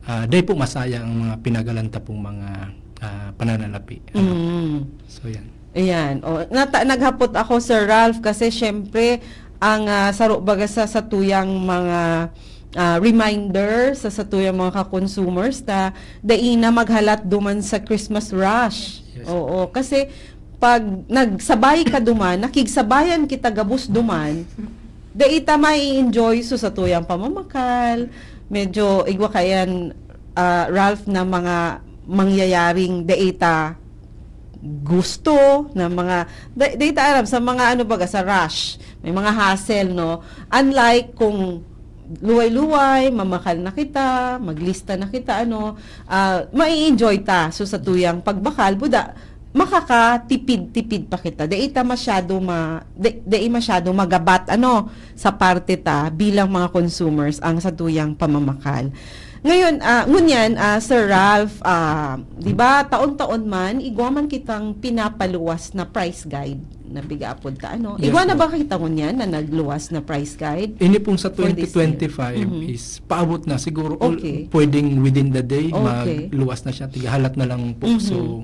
ah, dai po masayang ang mga pinagalan ta pong mga ah, pananalapi. Ano? Mm. So yan. Ayan. O, nata, naghapot ako, Sir Ralph, kasi syempre, ang ah, saro baga sa satuyang mga ah, reminder sa satuyang mga ka-consumers ta dai na maghalat duman sa Christmas rush. Yes. Oo, kasi pag nagsabay ka duman, nakigsabayan kita gabos duman, dai ta mai-enjoy so satuyang pamamakal. Medyo igwa kayan, ah, Ralph, na mga mangyayaring dai ta gusto na mga da- dai ta aram sa mga ano baga sa rush, may mga hassle, no? Unlike kung luway-luway, mamakal na kita, maglista na kita, ano, ah, mai-enjoy ta. So, sa tuyang pagbakal, buda, makakatipid-tipid pa kita. Dai ta masyado ma, di, dai masyado magabat, ano, sa parte ta bilang mga consumers ang sa tuyang pamamakal. Ngayon, ah, ngunyan, ah, Sir Ralph, ah, di ba, taon-taon man, igwa man kitang pinapaluwas na price guide na pigaapod ta, ano? Yes, Igwa na po. Ba kita ngunyan na nagluwas na price guide? Ini pong sa For this year. twenty twenty-five Mhm. is paabot na siguro all- Okay. pwedeng within the day, Okay. magluwas na siya, tigahalat na lang po. Mhm. So,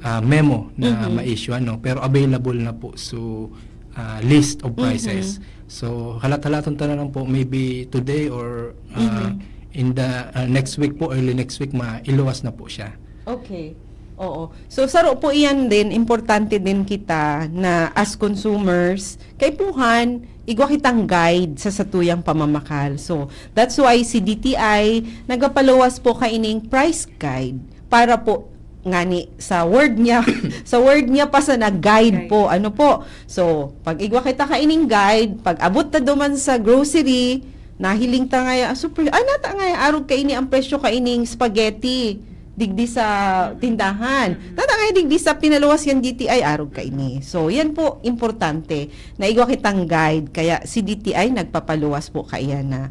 ah, memo na Mhm. ma-issue, ano, pero available na po. So, ah, list of Mhm. prices. So, halat-halaton ta na lang po, maybe today or ah, Mhm. in the ah, next week po, early next week, mailuwas na po siya. Okay. Oo. So, saro po iyan din, importante din kita na as consumers, kaipuhan, igwa kitang guide sa satuyang pamamakal. So, that's why si D T I nagpapaluwas po kaining price guide para po ngani sa word niya, sa word niya pa sa nag-guide Guide. po. Ano po? So, pag igwa kita kaining guide, pag abot ta duman sa grocery, nahiling ta ngaya, ah, super, ay, nata ngaya, arog kaini ang presyo kaining spaghetti digdi sa tindahan. Nata ngaya digdi sa pinaluwas yan D T I, arog kaini. So, yan po, importante na igwa kitang guide. Kaya si D T I nagpapaluwas po kaiyan na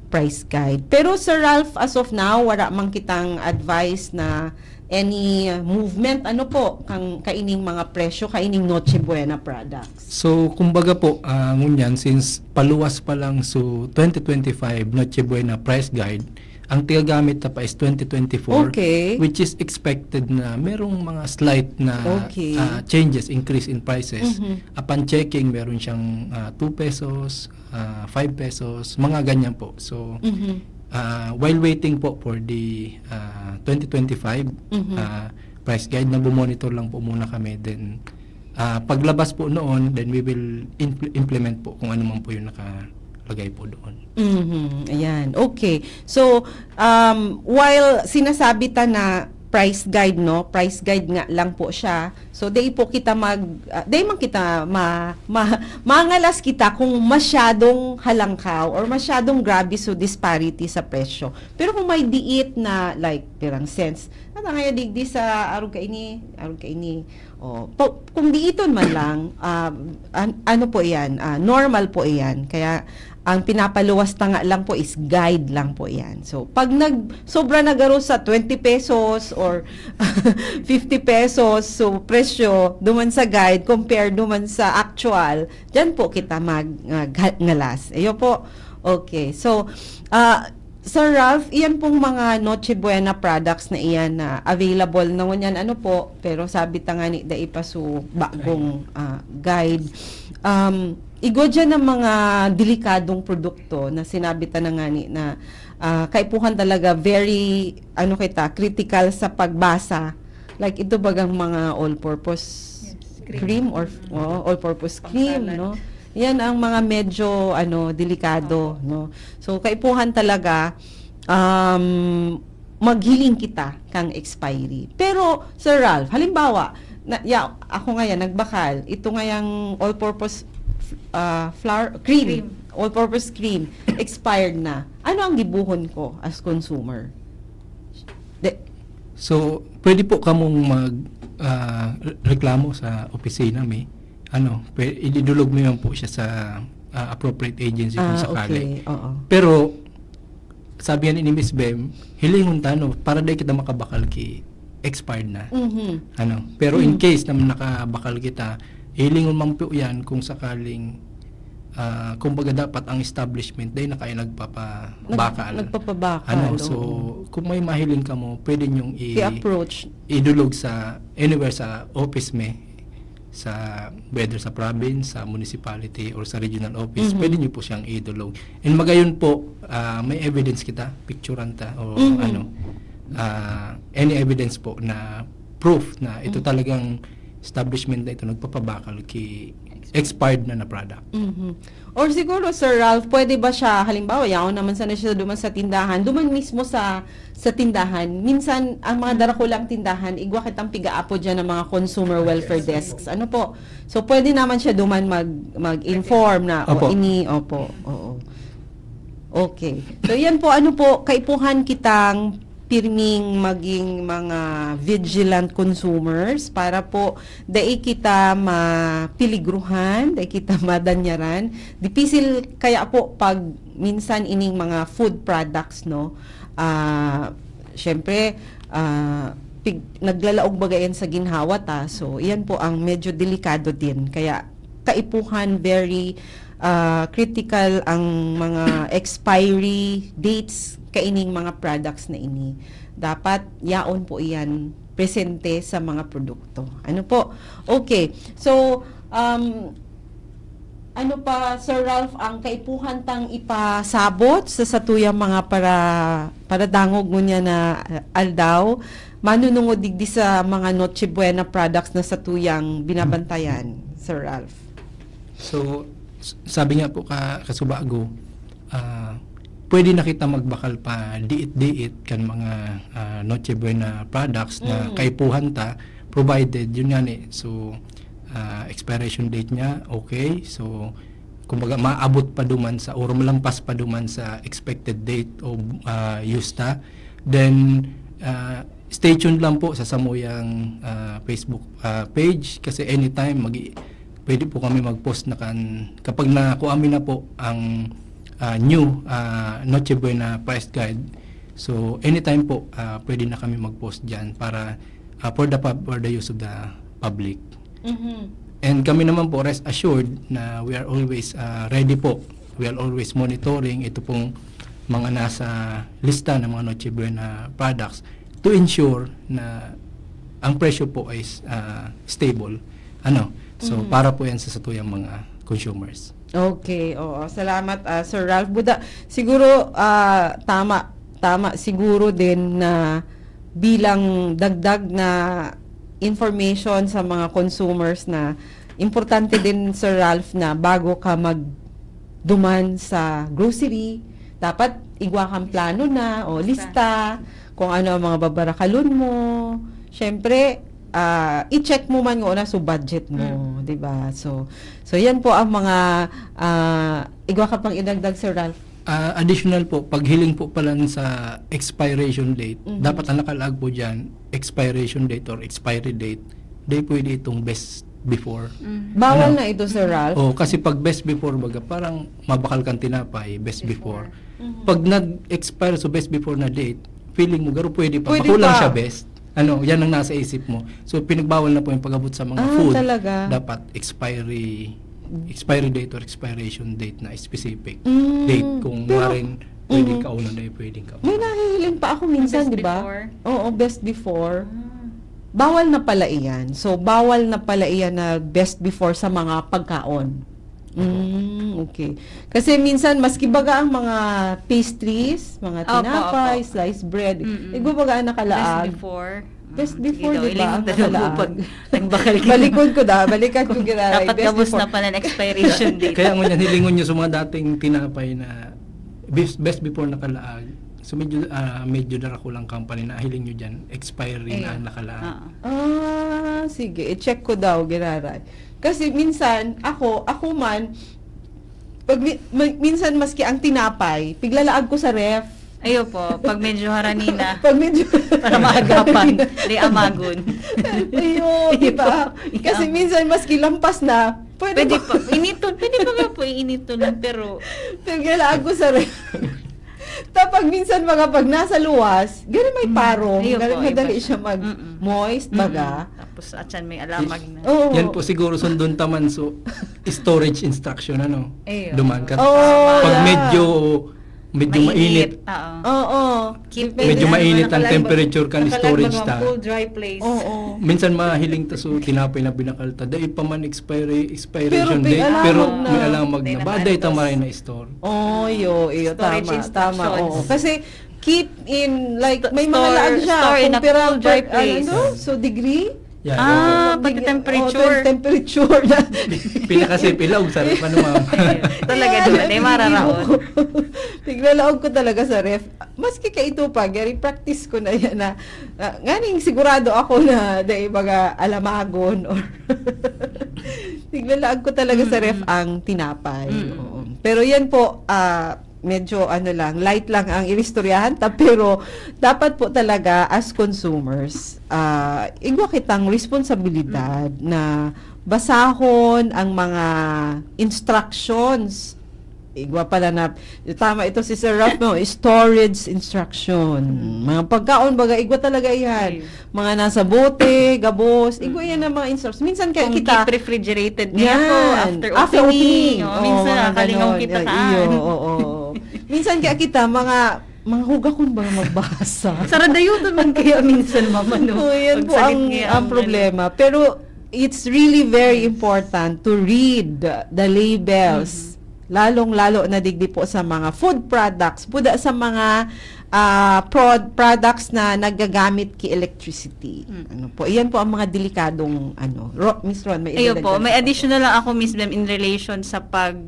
price guide. Pero, Sir Ralph, as of now, wala man kitang advice na any movement, ano po, kang kaining mga presyo, kaining Noche Buena products. So, kumbaga po, ah, ngunyan, since paluwas pa lang, so twenty twenty-five Noche Buena price guide, Ang tigagamit ta pa is twenty twenty-four, Okay. which is expected na merong mga slight na Okay. ah, changes, increase in prices. Mhm. Upon checking, meron siyang ah, two pesos, ah, five pesos, mga ganyan po. So, Mhm. ah, while waiting po for the ah, twenty twenty-five Mhm. ah, price guide, nagmo-monitor lang po muna kami. Then, ah, paglabas po noon, then we will impl- implement po kung ano man po yung nakalagay po doon. Mhm. Ayan. Okay. So, um, while sinasabi ta na price guide, no? Price guide nga lang po siya. So, dai po kita mag, ah, dai man kita ma, ma, mangalas kita kung masyadong halangkaw or masyadong grabe so disparity sa presyo. Pero kung may diit na, like, pirang cents, ata ngayon digdi sa arog kaini, arog kaini. Oh, po, kung diiton man lang, ah, an- ano po iyan, ah, normal po iyan. Kaya, ang pinapaluwas ta nga lang po is guide lang po iyan. So, pag nag, sobra na garo sa twenty pesos or fifty pesos, so presyo, duman sa guide, compare duman sa actual, dyan po kita mag, ah, ga- ngalas. Ayo po. Okay. So, ah, Sir Ralph, iyan pong mga Noche Buena products na iyan na available na ngunyan, ano po, pero sabi ta nga ni, dai pa so bagong ah, guide. Um, igwa dyan ang mga delikadong produkto na sinabi ta na nga ni na ah, kaipuhan talaga very, ano kita, critical sa pagbasa. Like ito bagang mga all-purpose Yes, cream, cream. or oh, all-purpose cream, Pangkalat. No? Yan ang mga medyo ano delikado, no. So kaipuhan talaga um maghiling kita kang expiry. Pero Sir Ralph, halimbawa, na, ya, ako ngayon nagbakal, ito ngayang all-purpose uh, flour cream, Cream. all-purpose cream, expired na. Ano ang gibuhon ko as consumer? De, So, pwede po kamong mag ah, re- reklamo sa opisina, may ano, pwe- ididulog mo yan po siya sa ah, appropriate agency kung ah, sakali. Okay, oo. Pero sabi yan ni Miss Bem, hilingon tano para di kita makabakal ki expired na. Mhm. Ano, pero in Mm. case na nakabakal kita, hilingon man po yan kung sakaling ah, kumbaga dapat ang establishment dai na kayo nagpapabakal. Nag- nagpapabakal, Ano, oo. So, kung may mahiling ka mo, pwede niyong i- I-approach. idulog sa anywhere sa office me, sa whether sa province, sa municipality, or sa regional office, Mhm. pwede niyo po siyang idulog. And magayon po, ah, may evidence kita, picturean ta, o Mhm. ano, ah, any evidence po na proof na ito Mhm. talagang establishment na ito nagpapabakal ki expired na na product. Mhm. Or siguro, Sir Ralph, pwede ba siya, halimbawa, yaon naman sana siya duman sa tindahan, duman mismo sa sa tindahan, minsan, ang mga darakulang tindahan, igwa kitang piga-apo dyan ng mga consumer welfare desks. Ano po? So, pwede naman siya duman mag, mag-inform na, o, Opo. ini, opo, oo. Okay. So, yan po, ano po, kaipuhan kitang pirming maging mga vigilant consumers para po dai kita mapiligruhan, dai kita madanyaran. Dipisil kaya po pag minsan ining mga food products, no? Ah, syempre, ah, pig- naglalaog baga yan sa ginhawa ta. So, yan po ang medyo delikado din. Kaya kaipuhan, very ah, critical ang mga expiry dates kaining mga products na ini. Dapat yaon po iyan presente sa mga produkto. Ano po? Okay. So, um, ano pa, Sir Ralph, ang kaipuhan tang ipasabot sa satuyang mga para paradangog ngunya na uh, aldaw, manunungod digdi sa mga Noche Buena products na satuyang binabantayan, Sir Ralph? So, s- sabi nga po ka kasubago, ah, pwede na kita magbakal pa diit-diit kan mga ah, Noche Buena products na Mm. kaipuhan ta, provided yun nga ni, so ah, expiration date niya, okay, so kumbaga maabot pa duman sa or malampas pa duman sa expected date of ah, use ta, then ah, stay tuned lang po sa samuyang ah, Facebook ah, page kasi anytime mag pwede po kami mag-post na kan kapag na kung amin na po ang ah, new ah, Noche Buena price guide. So anytime po ah, pwede na kami mag-post diyan para ah, for the pub- for the use of the public. Mhm. And kami naman po, rest assured na we are always ah, ready po. We are always monitoring ito pong mga nasa lista ng mga Noche Buena products to ensure na ang presyo po is, ah, stable. Ano? So, Mhm. para po yan sa satuyang mga consumers. Okay, oo. Salamat, ah, Sir Ralph. Buda, siguro, ah, tama, tama siguro din na bilang dagdag na information sa mga consumers na importante din, Sir Ralph, na bago ka magduman sa grocery, dapat igwa kang plano na, o lista, kung ano ang mga babarakalon mo. Siyempre, ah, i-check mo man nguna so budget mo, Mm. di ba? So, so yan po ang mga, ah, igwa ka pang idagdag, Sir Ralph. Ah, additional po, paghiling po pala sa expiration date, Mhm. dapat ang nakalaag po dyan, expiration date or expiry date, di pwede itong best before. Mm. Bawal Ano? na ito, Sir Ralph. Oh, kasi pag best before, baga, parang mabakal kang tinapay, best before. Mhm. Pag nag-expire sa best before na date, feeling mo, garo pwede pa, Pwede makulang pa. siya best. Ano, yan ang nasa isip mo. So, pinagbawal na po yung pag-abot sa mga Ah, food. talaga? Dapat expiry, expiry date or expiration date na specific Mm, date. Kung pero, warin, pwede mhm. kauna na yung pwedeng kauna. May nahihiling pa ako minsan, Best di ba? before? Oo, best before. Ah. Bawal na pala iyan. So, bawal na pala iyan na best before sa mga pagkaon. Mm, okay. Kasi minsan, maski baga ang mga pastries, mga Opo, tinapay, opo. sliced bread, Mm-mm. igwa baga ang nakalaag. Best before. Best Mm, before, sige daw, di ba? ilingon Ang na daw nakalaag. pag nagbakal ka. Balikod ko da, balikan ko giraray. Dapat Best gabos before. na pala ang expiration date. Kaya ngunyan, hilingon nyo sa mga dating tinapay na best, best before nakalaag. So, medyo, ah, medyo darakulang company na hiling nyo dyan, expiry Ayun. na ang nakalaag. Ah. Ah, sige. I-check ko daw, giraray. Kasi minsan, ako, ako man, pag mi- ma- minsan maski ang tinapay, piglalaag ko sa ref. Ayo po, pag medyo harani na, Pag medyo para maagapan, di amagon. Ayun, di ba? Iyo. Kasi minsan maski lampas na, pwede, Pwede pa. pa, inito, pwede pa nga po, inito lang, pero Piglalaag ko sa ref. Tapos minsan mga pag nasa luwas, gano'n may Mm. parong, Ayun gano'n po, madali iba. siya Mm-mm. mag-moist, Mm-mm. baga. Tapos atyan may alamag na. Oo. Yan po siguro sundon taman so storage instruction, ano? Ayun. Duman ka. Oh, Pag yeah. medyo medyo mainit. Oo. Oo. Keep Depende. Medyo Ano, mainit ang nakalag- temperature kan nakalag storage mag- ta. Cool, dry place. Oo. Minsan mahiling ta so tinapay na binakal ta. Dai pa man expire, expiration Pero may date, alamag pero na. may alamag Dai na. na Ba, dai ta maantos. Maray na store. Oh, yo, iyo, Storage tama, tama, instructions. Oo. Kasi keep in, like, Sto- may mga store- laag siya, store in a kung pira cool, dry per- place. Ano, so degree? Yeah, Ah, yeah. pati Degree- temperature. Oh, tem- temperature na. Pinaka-safe, ilaog sa ref, ano, ma'am? Ayun. Talaga, Ayan, di ba? Di yun, mararaot. yun. Piglalaog ko talaga sa ref. Maski ka ito pa, gari practice ko na yan na, na nganing sigurado ako na dai baga alamagon or piglalaag ko talaga sa ref Mm-mm. ang tinapay. Mm-mm. Oo. Pero yan po, ah, medyo ano lang, light lang ang inistoryahan ta, pero dapat po talaga as consumers, ah, igwa kitang responsibilidad na basahon ang mga instructions. Igwa pala na, tama ito si Sir Ralph, no? Storage instruction. Mga pagkaon, baga, igwa talaga yan. Ayun. Mga nasa bote, gabos, igwa yan ang mga instructions. Minsan kaya Kung kita, keep refrigerated niya po, Yan. after After opening, opening. oh, Oh, minsan mga nakakalingaw ganon. kita Ay, kaan. Iyo, oo. Minsan kaya kita, mga, mga hugakon ba magbasa? Saradayutan man kaya minsan, mama, no? So, yan po Pagsalit ang, niya ang ang problema. Pero it's really very important to read the labels. Lalong-lalo na digdi po sa mga food products, buda sa mga ah, prod- products na nagagamit ki electricity. Mm. Ano po? Iyan po ang mga delikadong ano. Ro- Miss Ron, may Ayo idagdag po, ka may pa? Additional lang ako, Miss Bem, in relation sa pag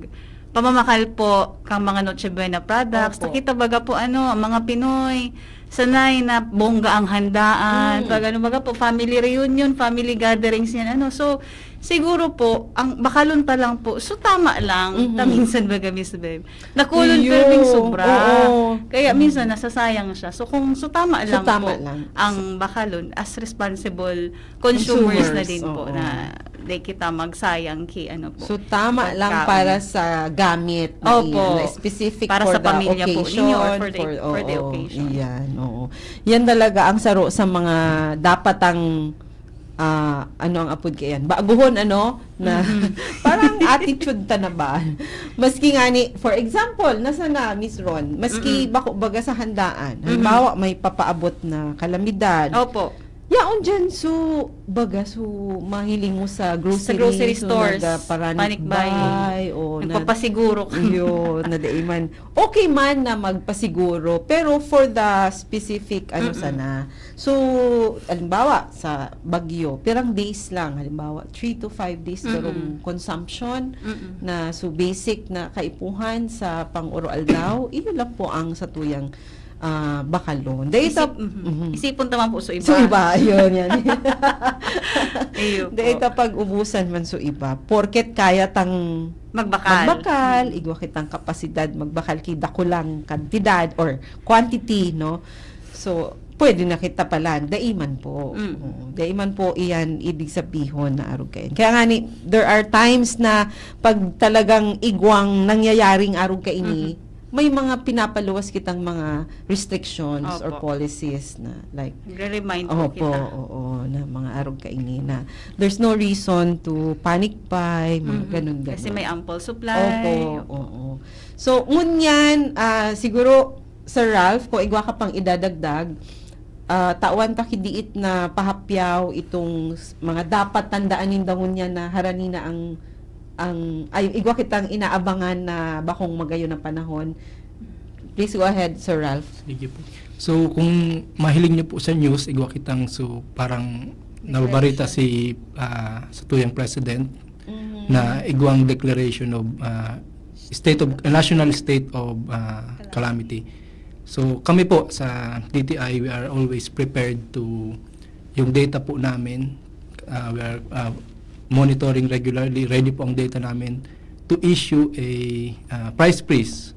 pamamakal po kang mga Noche Buena products. Opo. Nakita baga po, ano, ang mga Pinoy, sanay na bongga ang handaan. Mm. Pag ano, baga po, family reunion, family gatherings yan, ano. So, siguro po, ang bakalon pa lang po, so tama lang, Mhm. ta minsan baga, Miss Bem. Nakulon Iyo, pero sobra. Oo. Kaya minsan nasasayang siya. So, kung so tama So, lang tama po, lang. ang bakalon, as responsible consumers, na Consumers, din po, oo. Na di kita magsayang ki ano po. So, tama lang Pagkaon. Para sa gamit na Opo. Iyan, na specific Para for sa the pamilya po occasion. Ninyo or for the- for the Oo, occasion. Iyan, oo. Yan talaga ang saro sa mga dapat ang ah, ano ang apod kaiyan? Baguhon, ano? Na parang attitude ta na ba? Maski nga ni, for example, nasa na, Miss Ron, maski bako baga sa handaan, halimbawa, may papaabot na kalamidad, Opo. yaon dyan, so, baga, so, mahiling mo sa grocery, grocery so, stores, nagpapanik panic buying. Buy, o na- Nagpapasiguro ka. Yun, na dai man. Okay man na magpasiguro, pero for the specific, ano sana. So, halimbawa, sa Baguio, pirang days lang, halimbawa, three to five days karong consumption na, so, basic na kaipuhan sa pang-oroaldaw, iyo lang po ang satuyang ah, bakalon. Dahil sa... Isip, mhm. Isipon ta man po so iba. So iba, yun yan. Iyo po. Dahil ta pag-ubusan man so iba, porket kaya tang Magbakal. magbakal, igwa kitang kapasidad magbakal ki dakulang kantidad or quantity, no? So, pwede na kita palan. Dai man po. Mm. Oo. Dai man po iyan ibig sabihon na arog kaini. Kaya nga ni, there are times na pag talagang igwang nangyayaring arog kaini, may mga pinapaluwas kitang mga restrictions or Opo. policies na like Nagre-remind po Opo, kita. Oo, na mga arog kaini na there's no reason to panic buy, mga Mhm. ganun, ganun. Kasi may ample supply. Opo, oo. So, ngunyan, ah, siguro, Sir Ralph, kung igwa ka pang idadagdag, ah, tawan ta kidiit na pahapyaw itong s- mga dapat tandaan ninda ngunyan na harani na ang, ang, ay, igwa kitang inaabangan na bakong magayon na panahon. Please go ahead, Sir Ralph. Sige po. So, kung mahiling niyo po sa news, igwa kitang, so, parang nababarita si ah, sa tuyang president na igwang declaration of ah, state of national state of ah, calamity. So, kami po sa D T I, we are always prepared to, yung data po namin, ah, we are ah, monitoring regularly, ready po ang data namin to issue a ah, price freeze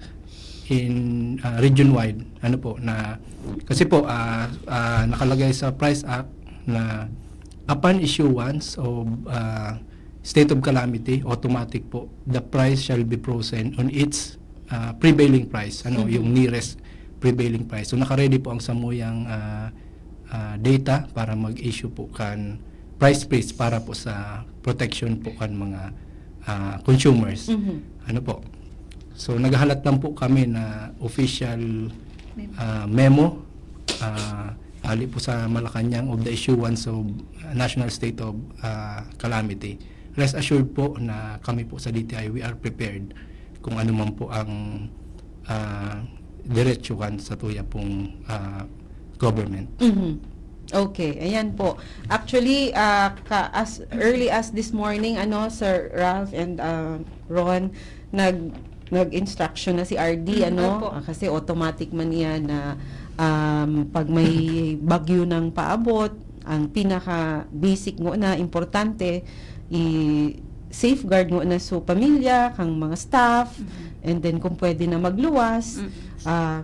in ah, region wide. Ano po na, kasi po ah, ah, nakalagay sa Price Act na upon issuance of ah, state of calamity, automatic po, the price shall be frozen on its ah, prevailing price, ano, yung nearest prevailing price. So, naka-ready po ang samuyang ah, ah, data para mag-issue po kan price freeze para po sa protection po kan mga ah, consumers. Ano po? So, naghahalat lang po kami na official ah, memo ah, hali po sa Malacañang of the issuance of national state of ah, calamity. Rest assured po na kami po sa D T I, we are prepared kung ano man po ang ah, diretsuhan sa tuya pong ah, government. Mhm. Okay, ayan po. Actually, ah, ka, as early as this morning, ano, Sir Ralph and ah, Ron, nag nag-instruction na si R D, Mm, ano? opo. Ah, kasi automatic man iyan na um, pag may bagyo ng paabot, ang pinaka basic ngo na importante, i-safeguard ngo na so pamilya, kang mga staff, and then kung pwede na magluwas, ah,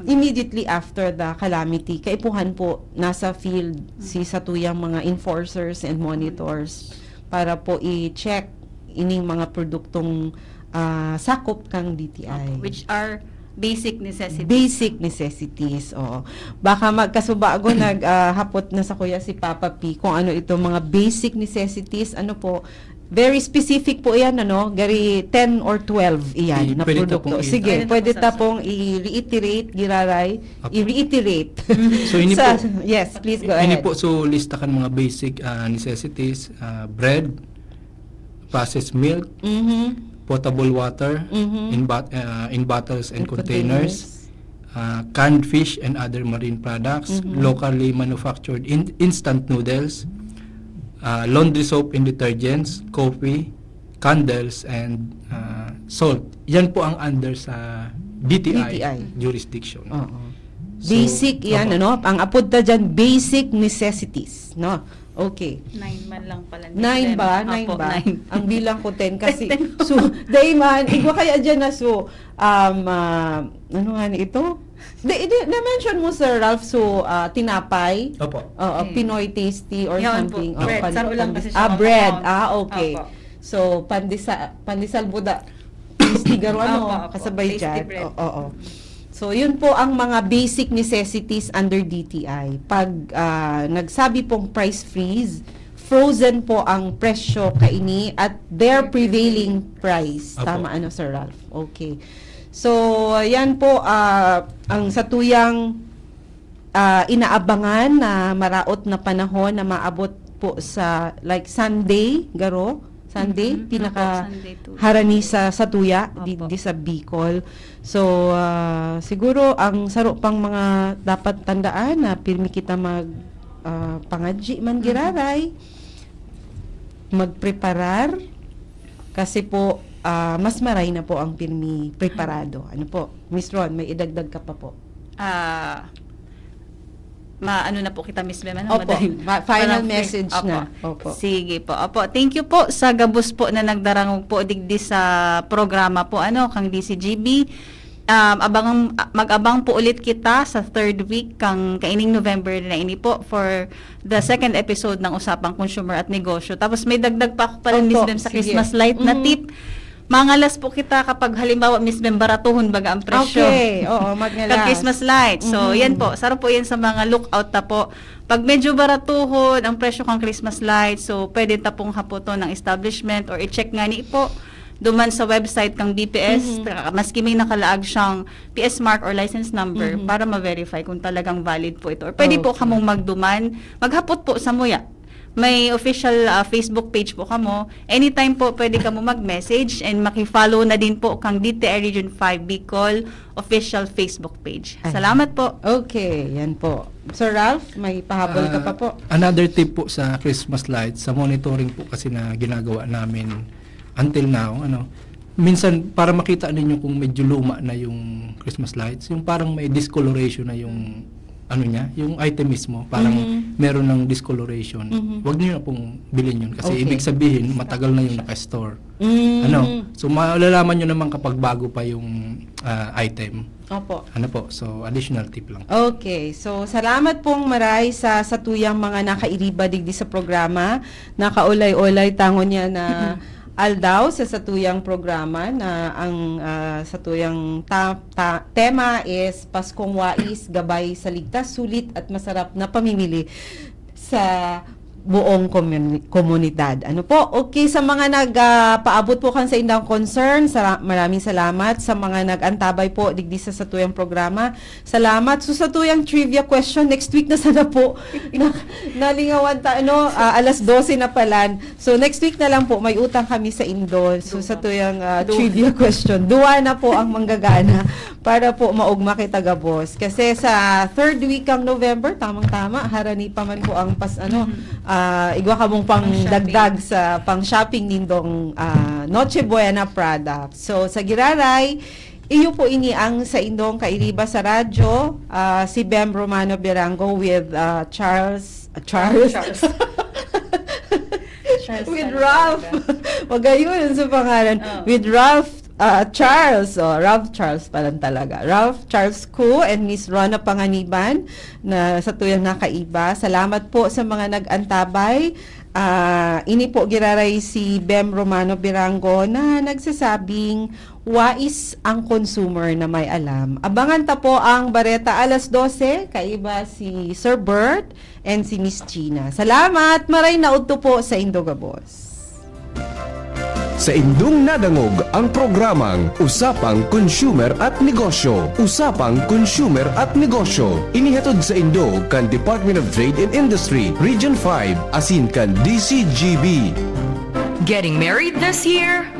immediately after the calamity, kaipuhan po nasa field si satuyang mga enforcers and monitors para po i-check ining mga produktong ah, sakop kang D T I. Which are basic necessities. Basic necessities, oo. Baka magkasubago nag ah, hapot na sa kuya si Papa P kung ano itong mga basic necessities, ano po, very specific po yan, ano, gari ten or twelve iyan I- na pwede ta produkto. pong i- Sige, Pwede ta pwede pong ta pong i-reiterate, giraray, Apo. i-reiterate. So, ini Sa- po, yes, please go ini ahead. po, so lista kan mga basic ah, necessities, ah, bread, processed milk, Mhm. potable water Mhm. in, bot- ah, in bottles and In containers, ah, canned fish and other marine products, Mhm. locally manufactured in- instant noodles, ah, laundry soap and detergents, coffee, candles, and ah, salt. Yan po ang under sa D T I, D T I. Jurisdiction. Oo. So, Basic yan, opo. Ano? Ang apod ta dyan, basic necessities, no? Okay. Nine man lang pala. Nine ba? Apo, Nine ba? Nine. Ang bilang ko, ten kasi. Ten. So, dahil man, igwa kaya dyan na so, um, ah, ano nga ni ito? Di, di, na-mention mo, Sir Ralph, so, ah, tinapay? Opo. Oo, Mm. Pinoy Tasty or Yan po. something. Bread. pan- Saro lang pandis- kasi siya. Ah, bread. Opo. Ah, okay. Opo. So, pandisa, pandesal buda. Tasty garo, ano, Opo, opo. kasabay Tasty dyan. bread. O- Oo. So, yun po ang mga basic necessities under D T I. Pag ah, nagsabi pong price freeze, frozen po ang presyo kaini at their prevailing price. Apo. Tama, ano, Sir Ralph? Okay. So, yan po, ah, ang satuyang, ah, inaabangan na maraot na panahon na maabot po sa, like, Sunday, garo? Sunday, Mhm. pinaka Opo, Sunday to harani sa, sa tuya, di, Opo. di sa Bicol. So, ah, siguro ang saro pang mga dapat tandaan na pirmi kita mag, ah, pangadji man Mhm. giraray, magpreparar, kasi po, ah, mas maray na po ang pirmi preparado. Ano po? Miss Ron, may idagdag ka pa po? Ah, ma-, ano na po kita, Miss Bem, ano? Opo, Madali. ma-, final Parang free. message Opo. na. Opo. Sige po. Opo, thank you po sa gabos po na nagdarangog po digdi sa programa po, ano, kang D C G B. Um, abang, mag-abang po ulit kita sa third week kang kaining November na ini po for the second episode ng Usapang Consumer at Negosyo. Tapos may dagdag pa ako pala, Opo, Miss Bem, sa sige. Christmas light na Mhm. tip. Mangalas po kita kapag halimbawa, Miss Bem, baratuhon baga ang presyo. Okay, oo, magnalas. Pag Christmas light. So, Mhm. yan po. Saro po yan sa mga lookout ta po. Pag medyo baratuhon ang presyo kang Christmas light, so pwede ta pong hapoton ng establishment or i-check nga ni po duman sa website kang D P S, Mhm. ta-, maski may nakalaag siyang P S mark or license number Mhm. para ma-verify kung talagang valid po ito. Or pwede po Okay. kamong magduman, maghapot po sa muya. May official, ah, Facebook page po kamo. Anytime po, pwede kamo mag-message and maki-follow na din po kang D T I Region five Bicol official Facebook page. Ayan. Salamat po. Okay, yan po. Sir Ralph, may pahabol ka Ah, pa po? another tip po sa Christmas lights, sa monitoring po kasi na ginagawa namin until now, ano, minsan para makita ninyo kung medyo luma na yung Christmas lights, yung parang may discoloration na yung, ano niya, yung item mismo, parang Mhm. meron ng discoloration. Mhm. Wag niyo na pong bilhin yun kasi Okay. ibig sabihin, matagal na yung naka-store. Mm. Ano? So, malalaman nyo naman kapag bago pa yung, ah, item. Opo. Ano po? So, additional tip lang. Okay. So, salamat pong maray sa satuyang mga nakairiba digdi sa programa. Nakaulay-ulay tangon niya na aldaw sa satuyang programa na ang, ah, satuyang ta-, ta-, tema is Paskong Wais, Gabay sa Ligtas, Sulit at Masarap na Pamimili sa buong komuni-, komunidad. Ano po? Okay, sa mga nag, ah, paabot po kan saindang concern, sala-, maraming salamat. Sa mga nag-antabay po digdi sa satuyang programa, salamat. So, satuyang trivia question, next week na sana po. Na, nalingawan ta, ano, ah, alas dose na palan. So, next week na lang po, may utang kami sa indo. So, Duha. satuyang, ah, Duha. trivia question. Duwa na po ang manggagana para po maugma kita gabos. Kasi sa third week ng November, tamang-tama, harani pa man po ang pas-, ano, Mhm. ah, igwa kamong Pang-shopping. pangdagdag sa pang-shopping nindong, ah, Noche Buena products. So, sa giraray, iyo po ini ang saindong kairiba sa radyo, ah, si Bem Romano Birango with, ah, Charles, ah, Charles? Charles. Charles With Salazar. Ralph. Magayon sa pangalan. Oh. With Ralph, ah, Charles. Oh, Ralph Charles pa lang talaga. Ralph Charles Ku and Miss Rona Panganiban na satuyang nakaiba. Salamat po sa mga nag-antabay. Ah, ini po giraray si Bem Romano Birango na nagsasabing, "Wais ang consumer na may alam." Abangan ta po ang bareta alas dose, kaiba si Sir Bert and si Miss Gina. Salamat! Maray na udto po sa indo gabos. Sa indong nadangog ang programang Usapang Consumer at Negosyo. Usapang Consumer at Negosyo. Inihatod sa indo kan Department of Trade and Industry, Region five, asin kan D C G B. Getting married this year?